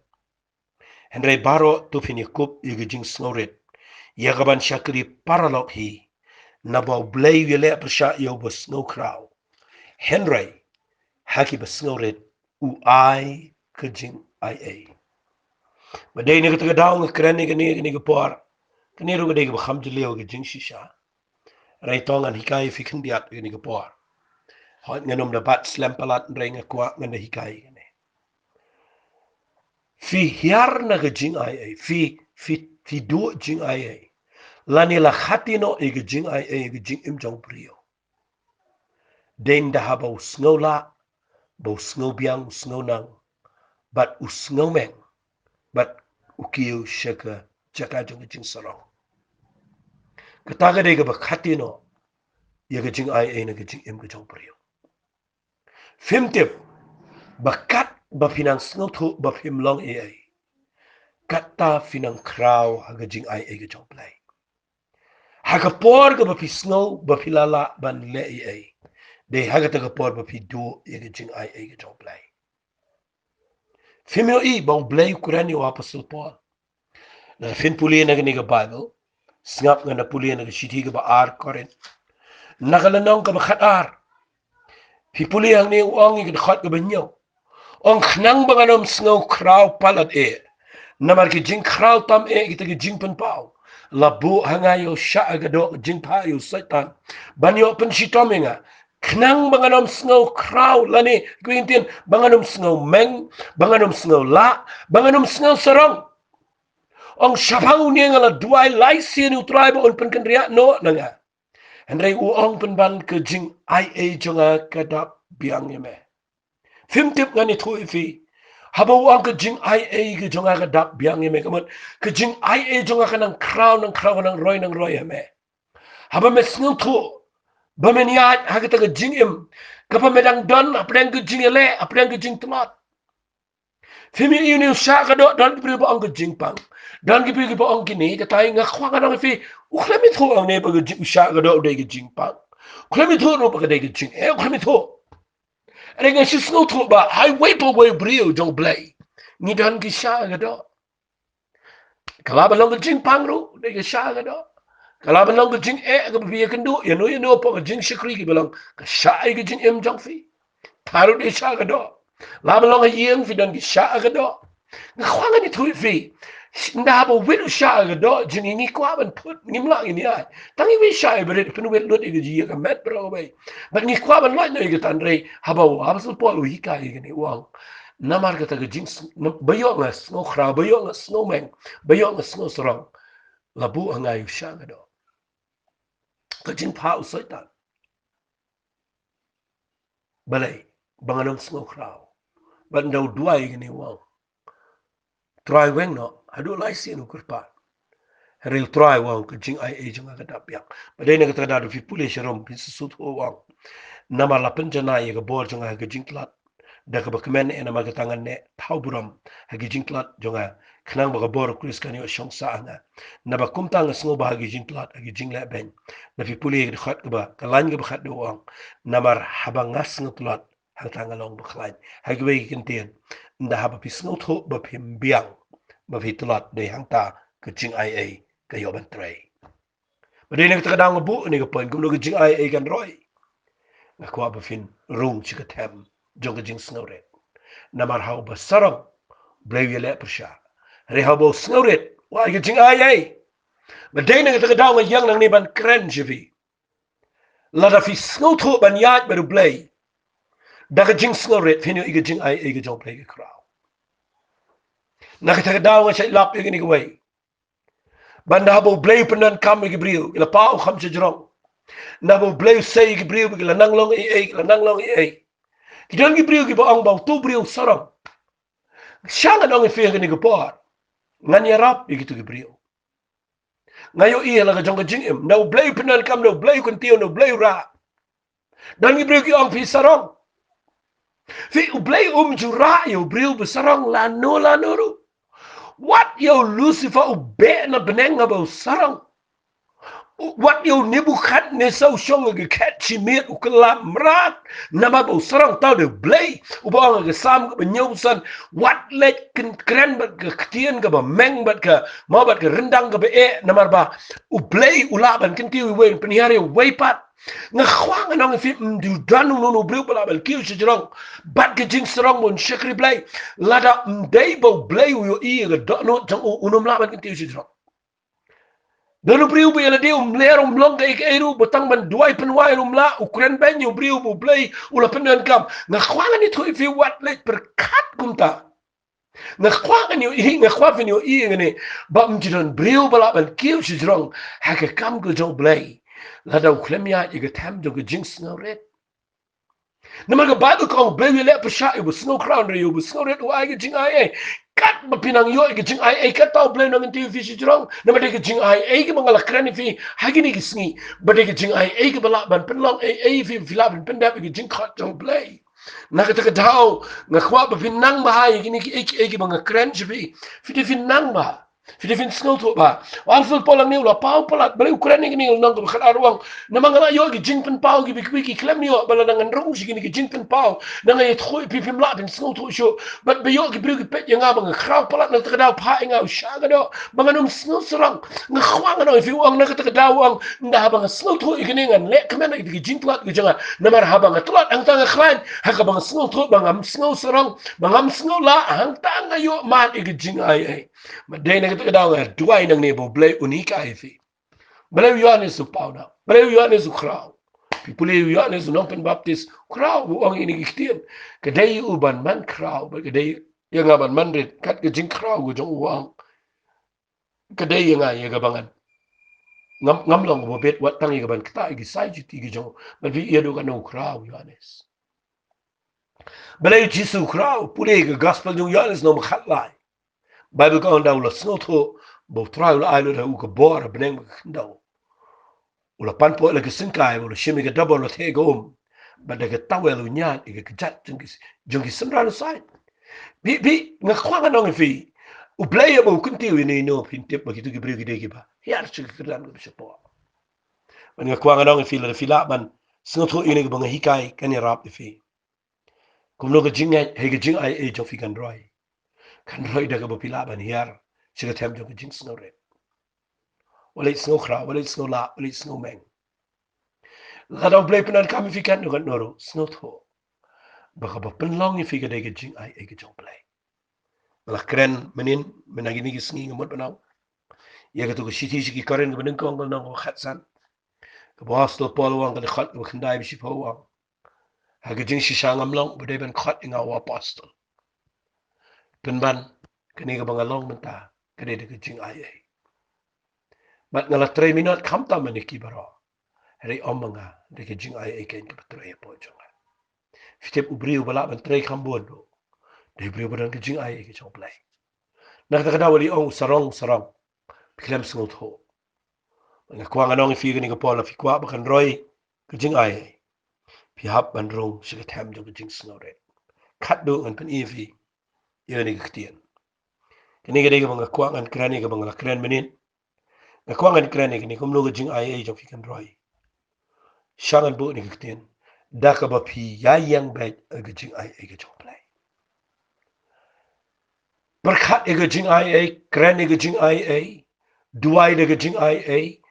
hynrei baroh to phin ïakup ïa ka jingsngewrit, ïa kaban shakri paralok hi, naba U Blei u ïaleh pyrshah ïa uba sngewkhraw, hynrei ha kiba sngewrit u ai ka jingaiei. Ba dei na kata ka daw nga kren ïa kane, kane ka por, kane ruh ka dei kaba kham jylliew ka jingshisha. Hynrei to ngan hikai ïa phi khyndiat ïa kane ka por. Hooid ngan ym da bat slem palat hynrei nga kwah ngan da hikai ïa kane. Phi hiar na ka jingaiei, phi, phi, phi duh jingaiei. Lane la khati noh ïa ka jingaiei, ïa ka jingim jong u briew. Dei da haba u sngew lah, ba u sngew biang, u sngew nang, bad u sngew meng, bad u kiew sha ka jaka jong ka jingsarong. Kata ka dei kaba khati noh ïa ka jingaiei na ka jingim ka jong u briew. Phim tip, ba katba phi nang sngewthuh ba phim long eiei, katta phi nang khraw ha ka jingaiei ka jong u Blei. Ha ka por kaba phi sngew ba phi la lah ban leh eiei, dei ha kata ka por ba phi duh ïa ka jingaiei ka jong u Blei. Phim ïohi ba u Blei u kren ïa u Apostol Paul. Lada phin pule na kane ka Baibl, sngap ngan da pule na ka shithi kaba ar Korinth, na ka lynnong kaba khatar. Phi pule hangne u ong ïa ka dkhot kaba hynñiew. Ong khnang ba ngan ym sngew khraw palat eh. Namar ki jingkhraw tam eh kita ki jingpynpaw la buh ha nga ïa u shah ka doh, ka jingphah ïa u Soitan ban ïoh pynshitom ïa nga. Khnang ba ngan ym sngew khraw lane kaba ktien ba ngan ym sngew meng, ba ngan ym sngew lah, ba ngan ym sngew sarong. Ong shaphang une nga la duwai lai sien ïa u Trai ba un pynkynriah noh na nga. Hynrei u ong pynban ka jingaiei jong nga ka dap biang ïa me. Phim tip ngan ïathuh ïa phi. Haba u ong ka jingaiei ka jong nga ka dap biang ïa me, ka mut ka jingaiei jong nga ka nang khraw, nang khraw, ka nang roi, nang roi ïa me. Haba me sngewthuh ba men ïaid ha kata ka jingim kaba me dang don hapdeng ka jingïaleh, hapdeng ka jingtlot. Phim ïohi une u shah ka doh, don ki briew ba ong ka jingpang. Don ki briew kiba ong kine, katai nga kwah ngan ong ïa phi, u khlem ïathuh hangne ba ka jing, u shah ka doh u dei ka jingpang. U khlem ïathuh ruh ba ka dei ka jingeh, u khlem ïathuh. Hynrei nga shu sngewthuh ba ha iwei pa iwei u briew jong u Blei ngi don ki shah ka doh. Ka lah ban long ka jingpang ruh, dei ka shah ka doh. Ka lah ban long ka jingeh kaba phi ïakynduh ïano ïano, hapoh ka jingshakri, kiba long ka shah ïa ka jingim jong phi. Ka ruh dei shah ka doh. Lah ban long ha ïing phi don ki shah ka doh. Nga kwah ngan ïathuh ïa phi. Ynda haba wit u shah ka doh jong ngi, ngi kwah ban put, ngim lah ngin ïaid. Tang iwei shah iba rit, phin wit lut ïa ka jingïa ka met baroh kawei. Bad ngi kwah ban lait noh ïa kata, hynrei haba u Apostol Paul u hikai ïa kane u ong, namar kata ka jing, ba ïoh nga sngew khraw, ba ïoh nga sngew meng, ba ïoh nga sngew sarong, la buh ha nga ïa u shah ka doh, ka jingphah u Soitan. Balei? Ba ngan ym sngew khraw. Bad ynda u duwai ïa kane u ong, Trai, weng noh, haduh lai sien u kyrpad. Hynrei u Trai u ong ka jingaiei jong nga ka dap biang. Ba dei na kata ka daw da phi pule sharum phin sngewthuh u ong, namar la pynjanai ïa ka bor jong nga ha ka jingtlot da kaba kmen eh, namar kata ngan neh thaw burom ha ka jingtlot jong nga, khnang ba ka bor u Khrist kan ïoh shong sah ha nga. Naba kumta nga sngew ba ha ka jingtlot, ha ka jingleh beiñ. Da phi pule ka dkhot kaba, ka lain kaba khatduh u ong, namar haba nga sngew tlot, hangta nga long bakhlaiñ. Ha kiwei ki kyntien, ynda haba phi sngewthuh ba phim biang, ba phi tlot, dei hangta ka jingaiei ka ïoh ban trei. Ba dei na kata ka daw nga buh ïa kane ka point, kumno ka jingaiei kan roi. Nga kwah ba phin rung sha ka them jong ka jingsngewrit. Namar ha uba sarong, Blei u ïaleh pyrshah. Hynrei ha uba sngewrit, u ai ka jingaiei. Ba dei na kata ka daw nga ïeng nangne ban kren sha phi. Lada phi sngewthuh ban ïaid bad u Blei da ka jingsngewrit, phin ïohi ka jingaiei ka jong u Blei ka khraw. Na kata ka daw nga shait lap ïa kane kawei. Ba ynda haba u Blei u pyndonkam ïa ki briew, ki la pah u kham shajrong. Ynda haba u Blei u sei ïa ki briew, ki la nang long eiei, ki la nang long eiei. Ki don ki briew kiba ong ba uto u briew u sarong. Sha ngan ong ïa phi ha kane ka por, ngan ïarap ïa kito ki briew. Nga ïohi ha la ka jong ka jingim, ynda u Blei u pyndonkam, ynda u Blei u kyntiew, ynda u Blei u rah, don ki briew ki ong phi sarong. Phi, u Blei um ju rah ïa u briew ba sarong lano lano ruh. Wat ïa u Lucifer u beh na bneng haba u sarong. U, wat ïa u Nebukhadnessar u shong ha ka khet shimiet, u kylla mrad namar ba u sarong. Tang dei u Blei uba ong ha ka Salm kaba hynñiewphew san, wat leit kren, kren bad ka ktien kaba meng bad ka, mo, bad ka ryndang kaba eh, namar ba u Blei u lah ban kyntiew ïa uwei, pynhiar ïa uwei pat. Nga kwah ngan ong ïa phi, ym ju don uno uno u briew ba lah ban kiew shajrong bad ka jingsarong ban shakri Blei. Lada ym dei ba u Blei u ïohi ïa ka dohnud jong u, un ym lah ban kyntiew shajrong. Don u briew ba ïa lade um ler um long kaei kaei ruh, ba tang ban duwai pynwai ruh um lah, u kren beiñ ïa u briew ba U Blei u la pyndonkam. Nga kwah ngan ïathuh ïa phi, wat leit pyrkhat kumta. Nga kwah ngan ïohi, nga kwah phin ïohi ïa kane, ba ym ju don briew ba lah ban kiew shajrong ha ka kam ka jong U Blei lada u khlem ïaid ïa ka them jong ka jingsngewrit. Namar ka Baibl ka ong, U Blei u leh pyrshah ïa uba sngewkhraw, hynrei ïa uba sngewrit u ai ka jingaiei. Katba phi nang ïoh ïa ka jingaiei, kata U Blei u nang kyntiew ïa phi shajrong. Namar dei ka jingaiei kaba nga la kren ïa phi ha kine ki sngi, ba dei ka jingaiei kaba lah ban pynlong eiei ïa phi, phi lah ban pyndep ïa ka jingkhot jong U Blei. Na kata ka daw, nga kwah ba phin nang bha ïa kine kiei kiei kiba nga kren sha phi. Phi dei phin nang bha. Phi dei phin sngewthuh bha. U Apostol Paul hangne u la paw palat, balei u kren ïa kine, u la ong kaba khatar, u ong, namar nga la ïoh ki jingpynpaw kiba kiwei ki khlem ïoh, ba lada ngan rung sha kine ki jingpynpaw, nang ïathuh ïa phi, phim lah phin sngewthuh shuh. Bad ba ïoh ki briew ki peit ïa nga ba nga khraw palat, na kata ka daw phah ïa nga u sha ka doh ba ngan ym sngewsarong. Nga kwah ngan ong ïa phi, u ong na kata ka daw, u ong, ynda haba nga sngewthuh ïa kine ngan leh kmen ïa ki jingtlot ki jong nga. Namar haba nga tlot hangta nga khlaiñ, ha kaba nga sngewthuh ba ngam sngewsarong, ba ngam sngewlah, hangta nga ïoh mad ïa ka jingaiei. Bad dei na kata ka daw nga duwai nangne ba U Blei un hikai ïa phi. Balei u Ïoannis u paw noh? Balei u Ïoannis u khraw? Phi pule, u Ïoannis u nongpynbaptis u khraw, u ong ïa kine ki ktien. Ka dei ïa u ban man khraw, bad ka dei ïa nga ban man rit, kat ka jingkhraw ka jong u, u ong. Ka dei ïa nga ïa kaba ngan, ngam, ngam long uba bit, wat tang ïa kaban ktah ïa ki sai juti ki jong u. Bad phi ïa duh katno u khraw u Ïoannis. Balei u Jisu u khraw? Pule ka gospel jong u Ïoannis lynnong ba khatlai. Baibl ka ong, ynda u la sngewthuh ba U Trai u la ai lut ha u ka bor ha bneng bad ka khyndew, u la pan poi la ka syngkai, u la shim ïa ka dabor, u la theh ïa ka um, bad da ka tawel u ñiad ïa ka kjat jong ki, jong ki synran u sait. Phi, phi, nga kwah ngan ong ïa phi, U Blei haba u kyntiew ïano ïano, phin tip ba kito ki briew ki dei kiba hiar sha ka kyrdan kaba shapoh. Bad nga kwah ngan ong ïa phi, lada phi lah ban sngewthuh ïa kane kaba nga hikai, kan ïarap ïa phi. Kumno ka jingngeit ha ka jingaiei jong phi kan roi? Kan roi da kaba phi lah ban hiar sha ka them jong ka jingsngewrit. Wat leit sngewkhraw, wat leit sngewlah, wat leit sngewmeng. Lada U Blei u pyndonkam ïa phi katno katno ruh, sngewthuh ba kaba pynlong ïa phi ka dei ka jingaiei ka jong U Blei. Nga la kren mynnin, mynta kine ki sngi nga mut ban ong ïa kato ka shithi sha ki Korinth kaba nyngkong, ka lynnong kaba khatsan. Kaba u Apostol Paul u ong, ka dkhot kaba khyndai bad shiphew, u ong, ha ka jingshisha ngam long uba dei ban khot ïa nga u apostol. Pynban, kane kaba nga long mynta ka dei da ka jingaiei. Bad nga la trei minot khamtam na ki baroh. Hynrei ym ma nga, dei ka jingaiei keiñ kaba trei hapoh jong nga. Phi tip, u briew uba lah ban trei kham bun ruh, dei u briew uba don ka jingaiei ka jong U Blei. Na kata ka daw, wat leit ong u sarong, u sarong, phi khlem sngewthuh. Nga kwah ngan ong ïa phi kane ka por, lada phi kwah ba kan roi ka jingaiei, phi hap ban rung sha ka them jong ka jingsngewrit. Khatduh ngan pyni ïa phi ïa kane ka ktien. Kane ka dei kaba nga kwah ngan kren, ïa kaba nga la kren mynnin. Nga kwah ngan kren ïa kane, kumno ka jingaiei jong phi kan roi. Sha ngan buh kane ka ktien, da kaba phi ïa ïeng beit ha ka jingaiei ka jong U Blei. Pyrkhat ïa ka jingaiei, kren ïa ka jingaiei, duwai da ka jingaiei,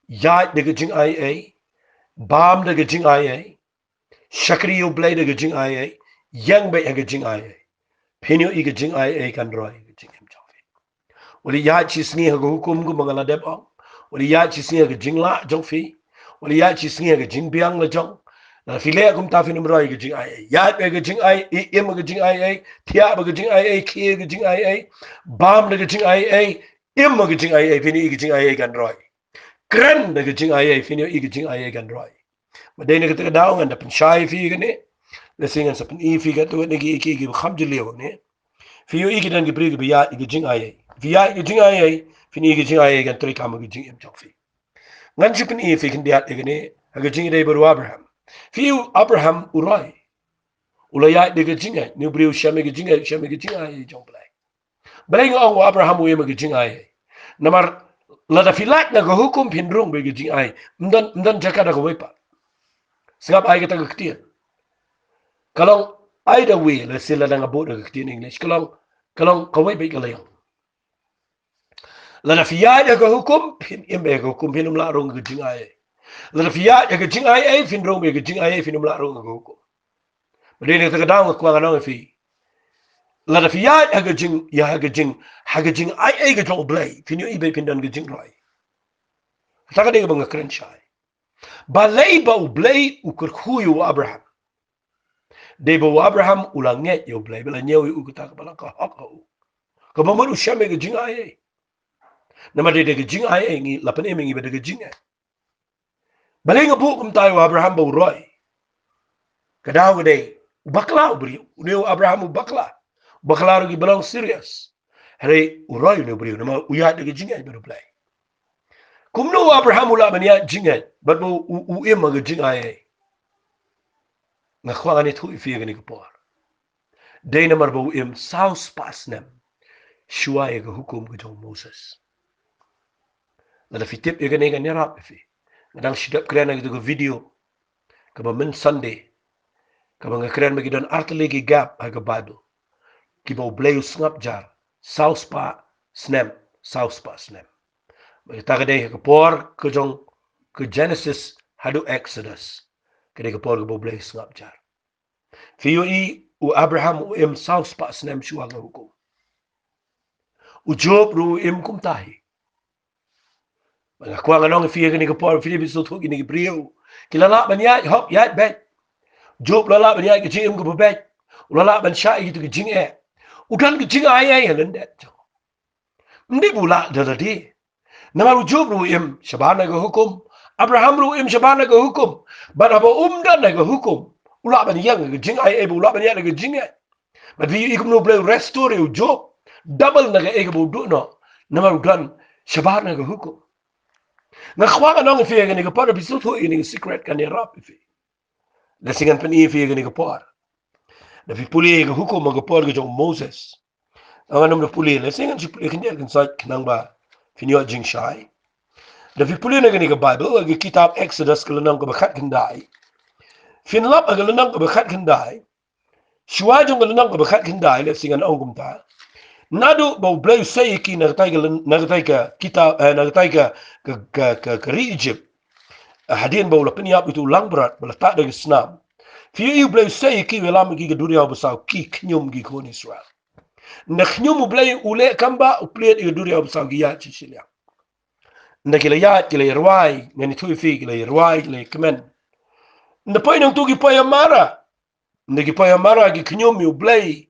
ïaid da ka jingaiei, bam da ka jingaiei, shakri ïa U Blei da ka jingaiei, ïeng beit ha ka jingaiei, phin ïohi ka jingaiei kan roi ha ka jingim jong phi. Wat leit ïaid shisngi ha ka hukum kumba nga la dep ong. Wat leit ïaid shisngi ha ka jinglah jong phi. Wat leit ïaid shisngi ha ka jingbiang la jong. Lada phi leh kumta phin ym roi ha ka jingaiei. Ïaid beit ha ka jingaiei, im ha ka jingaiei, thiah bad ka jingaiei, khie ha ka jingaiei, bam da ka jingaiei, im ha ka jingaiei, phin ïohi ka jingaiei kan roi. Kren da ka jingaiei, phin ïohi ka jingaiei kan roi. Bad dei na kata ka daw ngan da pynshai ïa phi kane. Lehse ngan sa pyni ïa phi katto katne kiei kiei kiba kham jylliew ne. Phi ïohi ki don ki briew kiba ïaid ïa ka jingaiei. Phi ïaid ïa ka jingaiei, phin ïohi ka jingaiei kan treikam ha ka jingim jong phi. Ngan shu pyni ïa phi khyndiat ïa kane ha ka jingïadei bad u Abraham. Phi ïohi u Abraham u roi. U la ïaid da ka jingngeit, une u briew u shem ïa ka jingngeit, u shem ïa ka jingaiei jong U Blei. Balei nga ong u Abraham u im ha ka jingaiei? Namar lada phi lait na ka hukum phin rung beit ha ka jingaiei. Ym don, ym don jaka da kawei pat. Sngap, ai kata ka ktien. Ka long either way, lehse lada nga buh da ka ktien English, ka long, ka long kawei beit ka la ïong. Lada phi ïaid ha ka hukum, phin im beit ha ka hukum, phin ym lah rung ha ka jingaiei. Lada phi ïaid ha ka jingaiei, phin rung beit ha ka jingaiei, phin ym lah rung ha ka hukum. Bad dei na kata ka daw nga kwah ngan ong ïa phi, lada phi ïaid ha ka jing, ïa ha ka jing, ha ka jingaiei ka jong U Blei, phin ïohi beit phin don ka jingroi. Kata ka dei kaba nga kren shai. Balei ba U Blei u kyrkhu ïa u Abraham? Dei ba u Abraham u la ngeit ïa U Blei, ba la ñiew ïa u kata kaba la ka hok ha u. Kaba mut u shem ïa ka jingaiei. Namar dei da ka jingaiei ngi la pynim ïa ngi ba da ka jingngeit. Balei nga buh kumta ïa u Abraham ba u roi? Ka daw ka dei, u bakla u briew. Une u Abraham u bakla. U bakla ruh kiba long serious. Hynrei u roi une u briew namar u ïaid da ka jingngeit bad U Blei. Kumno u Abraham u lah ban ïaid jingngeit bad ba u, u, u im ha ka jingaiei? Nga kwah ngan ïathuh ïa phi ha kane ka por. Dei namar ba u im saw spah snem shuwa ïa ka hukum ka jong u Moses. Lada phi tip ïa kane ngan ïarap ïa phi. Nga dang shu dep kren ha kito ka video kaba mynta Sunday, kaba nga kren ba ki don artylli ki gap ha ka Baibl kiba U Blei u sngap jar saw spah snem, saw spah snem. Bad kata ka dei ha ka por ka jong ka Genesis haduh Exodus. Ka dei ka por kaba U Blei u sngap jar. Phi ïohi, u Abraham u im saw spah snem shuwa ka hukum. U Job ruh u im kumta hi. Nga kwah ngan ong ïa phi ha kane ka por, phi dei ban sngewthuh, kine ki briew ki la lah ban ïaid hok ïaid beit. Job u la lah ban ïaid ka jingim kaba beit. U la lah ban shah ïa kito ki jingeh. U don ka jingaiei ha lyndet jong u. Ym dei ba u lah da lade. Namar u Job ruh u im shabar na ka hukum. Abraham ruh u im shabar na ka hukum. Bad haba um don na ka hukum, u lah ban ïeng ha ka jingaiei, ba u lah ban ïaid ha ka jingngeit. Bad phi ïohi kumno U Blei u restore ïa u Job double na kaei kaba u duh noh. Namar u don shabar na ka hukum. Nga kwah ngan ong ïa phi ha kane ka por, phi sngewthuh ïa kane ka secret, kan ïarap ïa phi. Lehse ngan pyni ïa phi ha kane ka por. Da phi pule ïa ka hukum ha ka por ka jong u Moses. Ngan ym da pule, lehse ngan shu pule khyndiat khynsoit khnang ba phin ïoh jingshai. Da phi pule na kane ka Baibl, ha ka kitab Exodus ka lynnong kaba khatkhyndai. Phin lap ha ka lynnong kaba khatkhyndai. Shuwa jong ka lynnong kaba khatkhyndai, lehse ngan ong kumta. Naduh ba U Blei u sei ïa ki na katei ka lyn-, na katei ka kitab, eh, na katei ka, ka, ka, ka, ka ri Egypt. Hadien ba u la pynïap ïa uto u langbrot ba la tah da ka snam. Phi ïohi U Blei u sei ïa ki, u ïalam ïa ki ha ka duriaw basaw, ki khñium ki khun Israel. Ynda khñium U Blei u leh kam ba u plied ïa ka duriaw basaw, ki ïaid shiliang. Ynda ki la ïaid, ki la ïa rwai, ngan ïathuh ïa phi, ki la ïa rwai, ki la ïa kmen. Ynda poi nangtu ki poi ha Mara. Ynda ki poi ha Mara ki khñium ïa U Blei.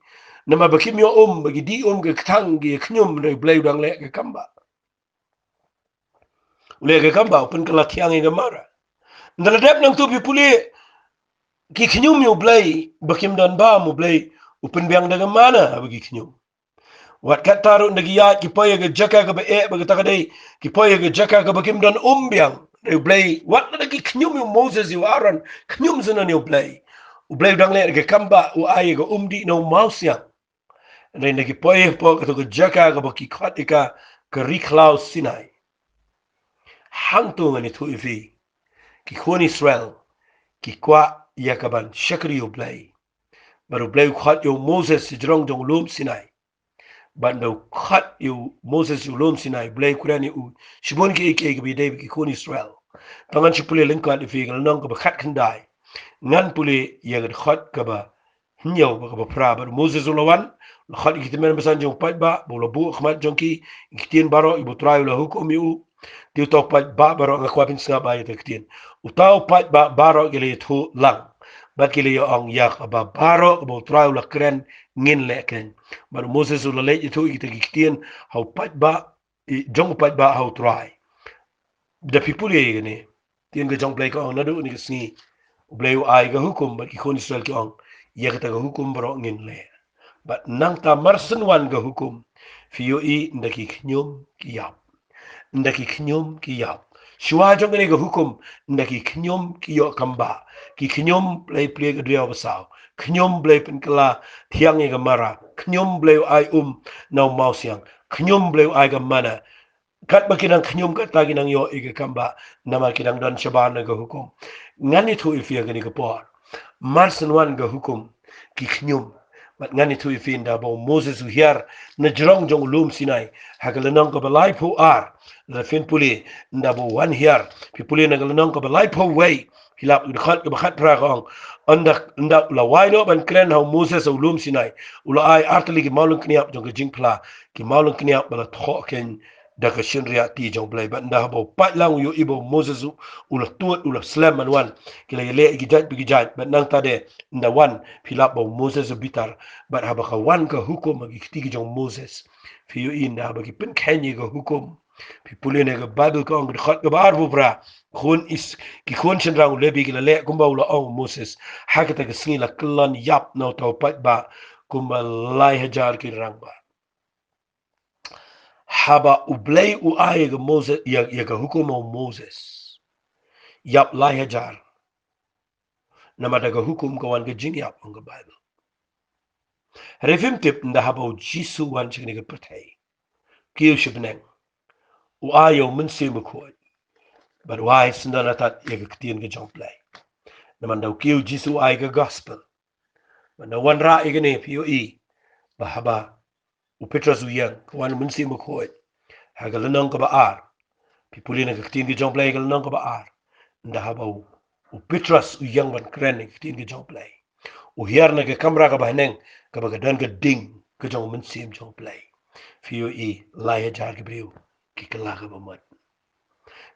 Namar ba kim ïoh um, ba ki dih um ka kthang, ki khñium, hynrei U Blei u dang leh ka kam ba. U leh ka kam ba u pynkylla thiang ïa ka Mara. Ynda la dep nangtu phi pule, ki khñium ïa U Blei, ba kim don bam, U Blei u pynbiang da ka manna ha ba ki khñium. Wat kata ruh ynda ki ïaid ki poi ha ka jaka kaba eh, ba kata ka dei, ki poi ha ka jaka kaba kim don um biang. Hynrei U Blei, wat lada ki khñium ïa u Moses ïa u Aaron, khñium shuh na ïa U Blei. U Blei u dang leh ka kam ba u ai ïa ka um dih na u mawsiang. Hynrei ynda ki poi hapoh kato ka jaka kaba ki khot ïa ka ka ri khlaw Sinai. Hangto ngan ïathuh ïa phi, ki khun Israel ki kwah ïa ka ban shakri ïa U Blei. Bad U Blei u khot ïa u Moses shajrong jong u lum Sinai. Bad ynda u khot ïa u Moses ïa u lum Sinai, U Blei u kren ïa u shibun kiei kiei kiba ïadei bad ki khun Israel. Te ngan shu pule lyngkot ïa phi ka lynnong kaba khatkhyndai. Ngan pule ïa ka dkhot kaba hynñiew bad kaba phra. Bad u Moses u la wan, u la khot ïa ki tymmen basan jong u paidbah, bad u la buh ha khmat jong ki ïa ki ktien baroh kiba U Trai u la hukum ïa u. Te uta u paidbah baroh, nga kwah phin sngap ïa kata ka ktien. Uta u paidbah baroh ki la ïathuh lang bad ki la ïa ong, ïa kaba baroh kaba U Trai u la kren ngin leh kein. Bad u Moses u la leit ïathuh ïa kita ki ktien ha u paidbah, i, jong u paidbah ha U Trai. Da phi pule ïa kane, ktien ka jong U Blei ka ong, naduh kane ka sngi U Blei u ai ka hukum bad ki khun Israel ki ong, ïa kata ka hukum baroh ngin leh. Bad nangta mar shen wan ka hukum, phi ïohi ynda ki khñium ki ïap. Ynda ki khñium ki ïap. Shuwa jong kane ka hukum, ynda ki khñium ki ïoh kam ba. Ki khñium Blei plie ka duriaw basaw. Khñium Blei pynkylla thiang ïa ka Mara. Khñium Blei u ai um na u mawsiang. Khñium Blei u ai ka manna. Katba ki nang khñium kata ki nang ïoh ïa ka kam ba, namar ki nang don shabar na ka hukum. Ngan ïathuh ïa phi ha kane ka por. Mar shen wan ka hukum, ki khñium. Bad ngan ïathuh ïa phi ynda ba u Moses u hiar na jrong jong u lum Sinai. Ha ka lynnong kaba laiphew ar. Lada phin pule, ynda ba u wan hiar. Phi pule na ka lynnong kaba laiphew wei. Phi lap ïa ka dkhot kaba khatphra ka ong. Ynda, ynda u la wai noh ban kren ha u Moses ha u lum Sinai, u la ai artylli ki mawlyngkniap jong ka jingphla. Ki mawlyngkniap ba la thoh kein da ka shynriahti jong U Blei. Bad ynda haba u pait lang u ïohi ba u Moses u, u la tuid, u la slem ban wan, ki la ïaleh ïa ki jait bad ki jait. Bad nangta de ynda wan phi lap ba u Moses u bitar. Bad haba ka wan ka hukum ha ki kti ki jong u Moses, phi ïohi ynda haba ki pynkheiñ ïa ka hukum, phi pule na ka Baibl ka ong, ka dkhot kaba arphew phra, khun is, ki khun shynrang u Lebi ki la leh kumba u la ong u Moses. Ha kata ka sngi la kyllon ïap na uta u paidbah kumba lai hajar ki rangbah. Haba U Blei u ai ïa ka Moses, ïa, ïa ka hukum ha u Moses, ïap lai hajar. Namar da ka hukum ka wan ka jingïap, ong ka Baibl. Hynrei phim tip ynda haba u Jisu u wan sha kane ka pyrthei, kiew sha bneng, u ai ïa u Mynsiem Bakhuid, bad u ai syndon atat ïa ka ktien ka jong U Blei. Namar ynda u kiew u Jisu u ai ka gospel. Bad ynda u wanrah ïa kane, phi ïohi ba haba u Petros u ïeng, ka wan u Mynsiem Bakhuid ha ka lynnong kaba ar. Phi pule na ka ktien ka jong U Blei ha ka lynnong kaba ar. Ynda haba u, u Petros u ïeng ban kren ïa ka ktien ka jong U Blei, u hiar na ka kamra kaba haneng, kaba ka don ka ding ka jong u Mynsiem jong U Blei. Phi ïohi, lai hajar ki briew ki kylla kaba mut.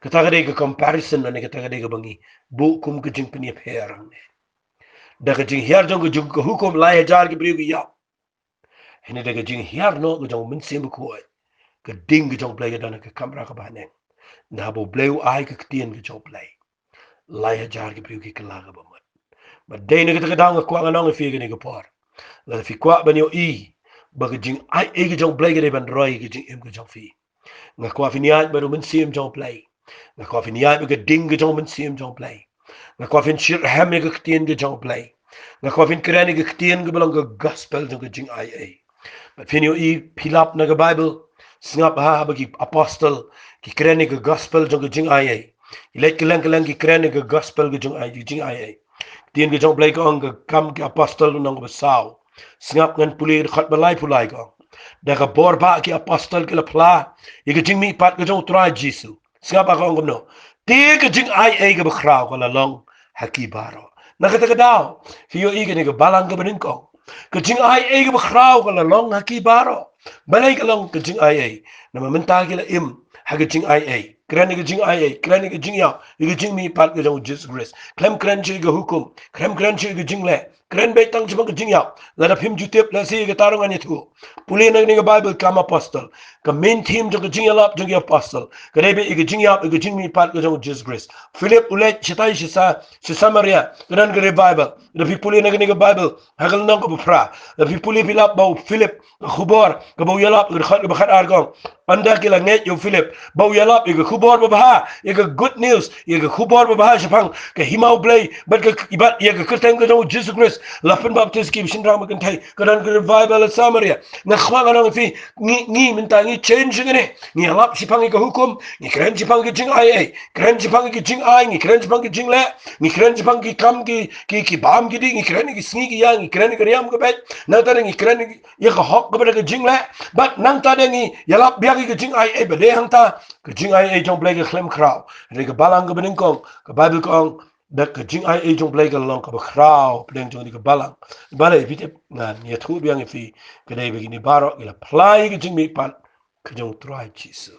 Kata ka dei ka comparison, lane kata ka dei kaba ngi buh kum ka jingpynïapher hangne. Da ka jinghiar jong ka jong ka hukum, lai hajar ki briew ki ïap. Hangne da ka jinghiar noh ka jong u Mynsiem Bakhuid, ka ding ka jong U Blei ka don ha ka kamra kaba haneng. Ynda haba U Blei u ai ka ktien ka jong U Blei, lai hajar ki briew ki kylla kaba mut. Bad dei na kata ka daw nga kwah ngan ong ïa phi kane ka por, lada phi kwah ban ïohi ba ka jingaiei ka jong U Blei ka dei ban roi ka jingim ka jong phi, nga kwah phin ïaid bad u Mynsiem jong U Blei. Nga kwah phin ïaid bad ka ding ka jong u Mynsiem jong U Blei. Nga kwah phin shyrkhei ïa ka ktien ka jong U Blei. Nga kwah phin kren ïa ka ktien kaba long ka gospel jong ka jingaiei. Bad phin ïohi, phi lap na ka Baibl, sngap ha haba ki apostol ki kren ïa ka gospel jong ka jingaiei. Ki leit kylleng kylleng ki kren ïa ka gospel ka jong ai, ka jingaiei. Ktien ka jong U Blei ka ong, Ki Kam ki Apostol, lynnong kaba saw. Sngap, ngan pule ka dkhot ba laiphew lai, ka ong, da ka bor ba ki apostol ki la phla ïa ka jingmihpat ka jong U Trai Jisu. Sngap ba ka ong kumno: Te ka jingaiei kaba khraw ka la long ha ki baroh. Na kata ka daw phi ïohi kane ka balang kaba nyngkong, ka jingaiei kaba khraw ka la long ha ki baroh. Balei ka long ka jingaiei? Namar mynta ki la im ha ka jingaiei. Kren ïa ka jingaiei, kren ïa ka jingïap, ïa ka jingmihpat ka jong u Jisu Khrist. Khlem kren shuh ïa ka hukum, khlem kren shuh ïa ka jingleh, kren beit tang shaphang ka jingïap. Lada phim ju tip, lehse ïa kata ruh ngan ïathuh. Pule na kane ka Baibl, Kam Apostol, ka main theme jong ka jingïalap jong ki apostol ka dei beit ïa ka jingïap, ïa ka jingmihpat ka jong u Jisu Khrist. Philip u leit shatai sha Sa-, sha Samaria, ka don ka revival. Lada phi pule na kane ka Baibl ha ka lynnong kaba phra, lada phi pule phi lap ba u Philip, ka khubor kaba u ïalap, ka dkhot kaba khatar ka ong, ynda ki la ngeit ïa u Philip ba u ïalap ïa ka khubor babha, ïa ka good news, ïa ka khubor babha shaphang ka hima U Blei bad ka, bad ïa ka kyrteng ka jong u Jisu Khrist, la pynbaptis ki shynrang bad kynthei. Ka don ka revival ha Samaria. Nga kwah ngan ong ïa phi, ngi, ngi mynta ngi change ngi ne. Ngi ïalap shaphang ïa ka hukum, ngi kren shaphang ïa ka jingaiei, kren shaphang ïa ka jingai, ngi kren shaphang ïa ka jingleh, ngi kren shaphang ïa ki kam ki, ki, ki bam ki dih, ngi kren ïa ka sngi ka ïa, ngi kren ïa ka riam ka beit. Nangta de ngi kren ïa ka hok kaba da ka jingleh. Bad nangta de ngi ïalap biang ïa ka jingaiei, bad dei hangta ka jingaiei jong U Blei ka khlem khraw. Hynrei ka balang kaba nyngkong, ka Baibl ka ong, da ka jingaiei jong U Blei ka long kaba khraw pdeng jong kane ka balang. Balei? Phi tip, ngan ïathuh biang ïa phi, ka dei ba kine baroh ki la phla ïa ka jingmihpat ka jong U Trai Jisu.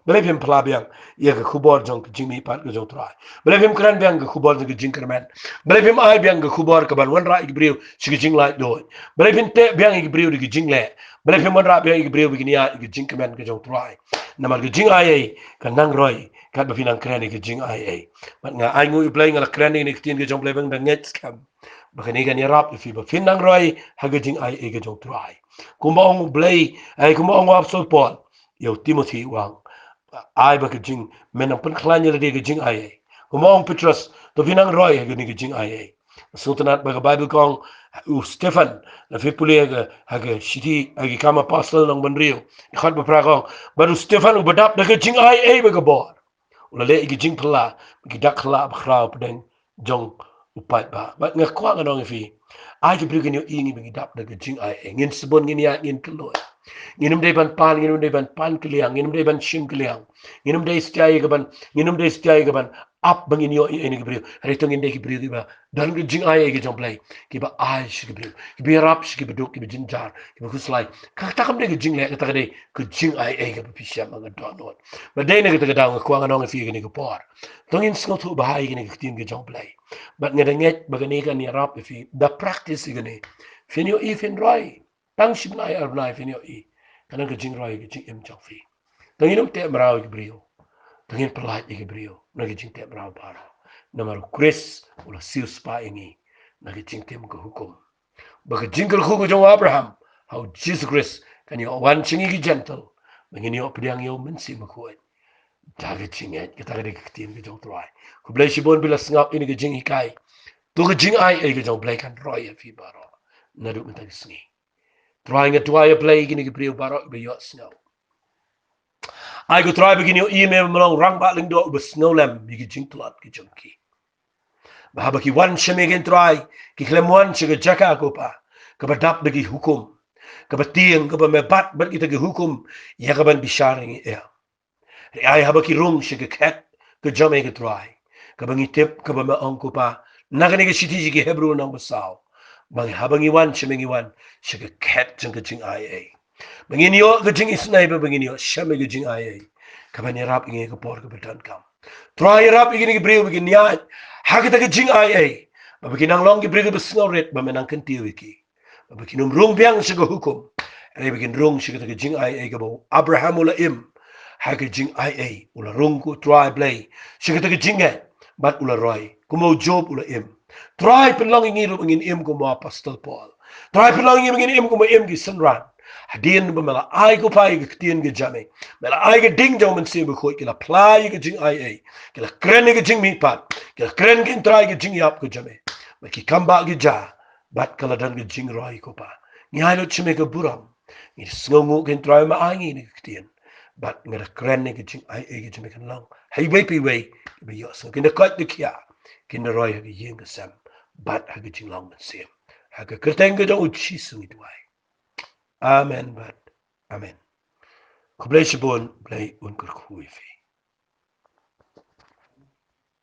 Balei phim phla biang ïa ka khubor jong ka jingmihpat ka jong U Trai? Balei phim kren biang ka khubor jong ka jingkyrmen? Balei phim ai biang ka khubor kaban wanrah ïa ki briew sha ka jinglaitluid? Balei phim teh biang ïa ki briew da ka jingleh? Balei phim wanrah biang ïa ki briew ba kin ïaid ïa ka jingkmen ka jong U Trai? Namar ka jingaiei ka nang roi katba phi nang kren ïa ka jingaiei. Bad nga ainguh ïa U Blei, nga la kren ïa kane ka ktien ka jong U Blei ba nga dang ngeit skhem ba kane kan ïarap ïa phi ba phin nang roi ha ka jingaiei ka jong U Trai. Kumba ong U Blei, ai, kumba ong u Apostol Paul ïa u Timothi, u ong, ai ba ka jing, men nang pynkhlaiñ ïa lade ha ka jingaiei. Kumba ong u Petros, to phin nang roi ha kane ka jingaiei. Sngewtynnat ba ka Baibl ka ong, u Stephan, lada phi pule ha ka, ha ka shithi, ha ki Kam Apostol lynnong ba hynriew, dkhot ba phra ka ong, bad u Stephan u ba dap da ka jingaiei bad ka bor, u la leh ïa ka jingphylla bad ki dak khlad ba khraw pdeng jong u paidbah. Bad nga kwah ngan ong ïa phi, Ai ki briew kin ïohi ngi ba ngi dap da ka jingai ei. Ngin sbun, ngin ïaid, ngin kylluid. Ngin ym dei ban pan, ngin ym dei ban pan kylliang, ngin ym dei ban shim kylliang. Ngin ym dei stia ïa ka ban, ngin ym dei stia ïa ka ban ap ba ngin ïohi ïa kine ki briew. Hynrei to ngin dei ki briew kiba don ka jingai ei ka jong U Blei, kiba ai sha ki briew, kiba ïarap sha kiba duk, kiba jynjar, kiba khuslai. Kata kam dei ka jingleh, kata ka dei ka jingai ei kaba phi shem ha ka dohnud. Bad dei na kata ka daw nga kwah ngan ong ïa phi ha kane ka por, to ngin sngewthuh bha ïa kane ka ktien ka jong U Blei. Bad nga da ngeit ba kane kan ïarap ïa phi da practice ïa kane. Phin ïohi, phin roi. Tang shi bnai ar bnai phin ïohi, ka don ka jingroi, ka jingim jong phi. To ngin ym teh mraw ïa ki briew, to ngin pyllait ïa ki briew na ka jingteh mraw baroh. Namar U Khrist u la siewspah ïa ngi na ka jingtim ka hukum, ba ka jingkyrkhu ka jong u Abraham ha U Jisu Khrist kan ïoh wan sha ngi ki Jentil, ba ngin ïoh pdiang ïa U Mynsiem Bakhuid da ka jingngeit. Kata ka dei ka ktien ka jong U Trai. Khublei shibun ba phi la sngap ïa kane ka jinghikai. To ka jingai ei ka jong U Blei kan roi ïa phi baroh naduh mynta ka sngi. Trai, nga duwai, A Blei, ïa kine ki briew baroh ba ïohsngew. Ai ko Trai ba kin ïohi ïa me ba me long Rangbah Lyngdoh uba sngewlem ïa ki jingtlot ki jong ki. Ba haba ki wan sha me, ko Trai, ki khlem wan sha ka jaka, ko Pa, kaba dap da ki hukum, kaba tieng, kaba me bat bad kita ki hukum ïa ka ban bishar ïa ngi. Hynrei ai haba ki rung sha ka khet ka jong me, ko Trai, kaba ngi tip, kaba me ong, ko Pa, na kane ka shithi sha ki Hebru lynnong ba saw, ba haba ngi wan sha me, ngi wan sha ka khet jong ka jingai ei, ba ngin ïoh ka jingisynei, ba ngin ïoh shem ïa ka jingai ei, ka ban ïarap ïa ngi ha ka por kaba donkam. Trai, ïarap ïa kine ki briew ba kin ïaid ha kata ka jingai ei, ba kin nang long ki briew kiba sngewrit, ba me nang kyntiew ïa ki, ba kin ym rung biang sha ka hukum, hynrei ba kin rung sha kata ka jingai ei kaba u Abraham u la im. Ha ka jingai ei u la rung, ko Trai Blei, sha kata ka jingngeit, bad u la roi, kumba u Job u la im. Trai, pynlong ïa ngi ruh ba ngin im kum u Apostol Paul. Trai, pynlong ïa ngi ba ngin im kumba im ki synran. Hadien ba me la ai, ko Pa, ïa ka ktien ka jong me, me la ai ka ding jong U Mynsiem Bakhuid, ki la phla ïa ka jingai ei, ki la kren ïa ka jingmihpat, ki la kren, ko Trai, ïa ka jingïap ka jong me, bad ki kam bah ki ja, bad ka la don ka jingroi, ko Pa. Ngi ai lut sha me ka burom. Ngi sngewnguh, ko Trai, ba me ai ïa ngi kane ka ktien, bad nga da kren ïa ka jingai ei ka jong me, kan long ha iwei pa iwei kiba ïohsngew, kin da koit da khiah, kin da roi ha ka ïing ka sem bad ha ka jinglong mynsiem. Ha ka kyrteng ka jong U Jisu ngi duwai. Amen bad amen. Khublei shibun, Blei un kyrkhu ïa phi.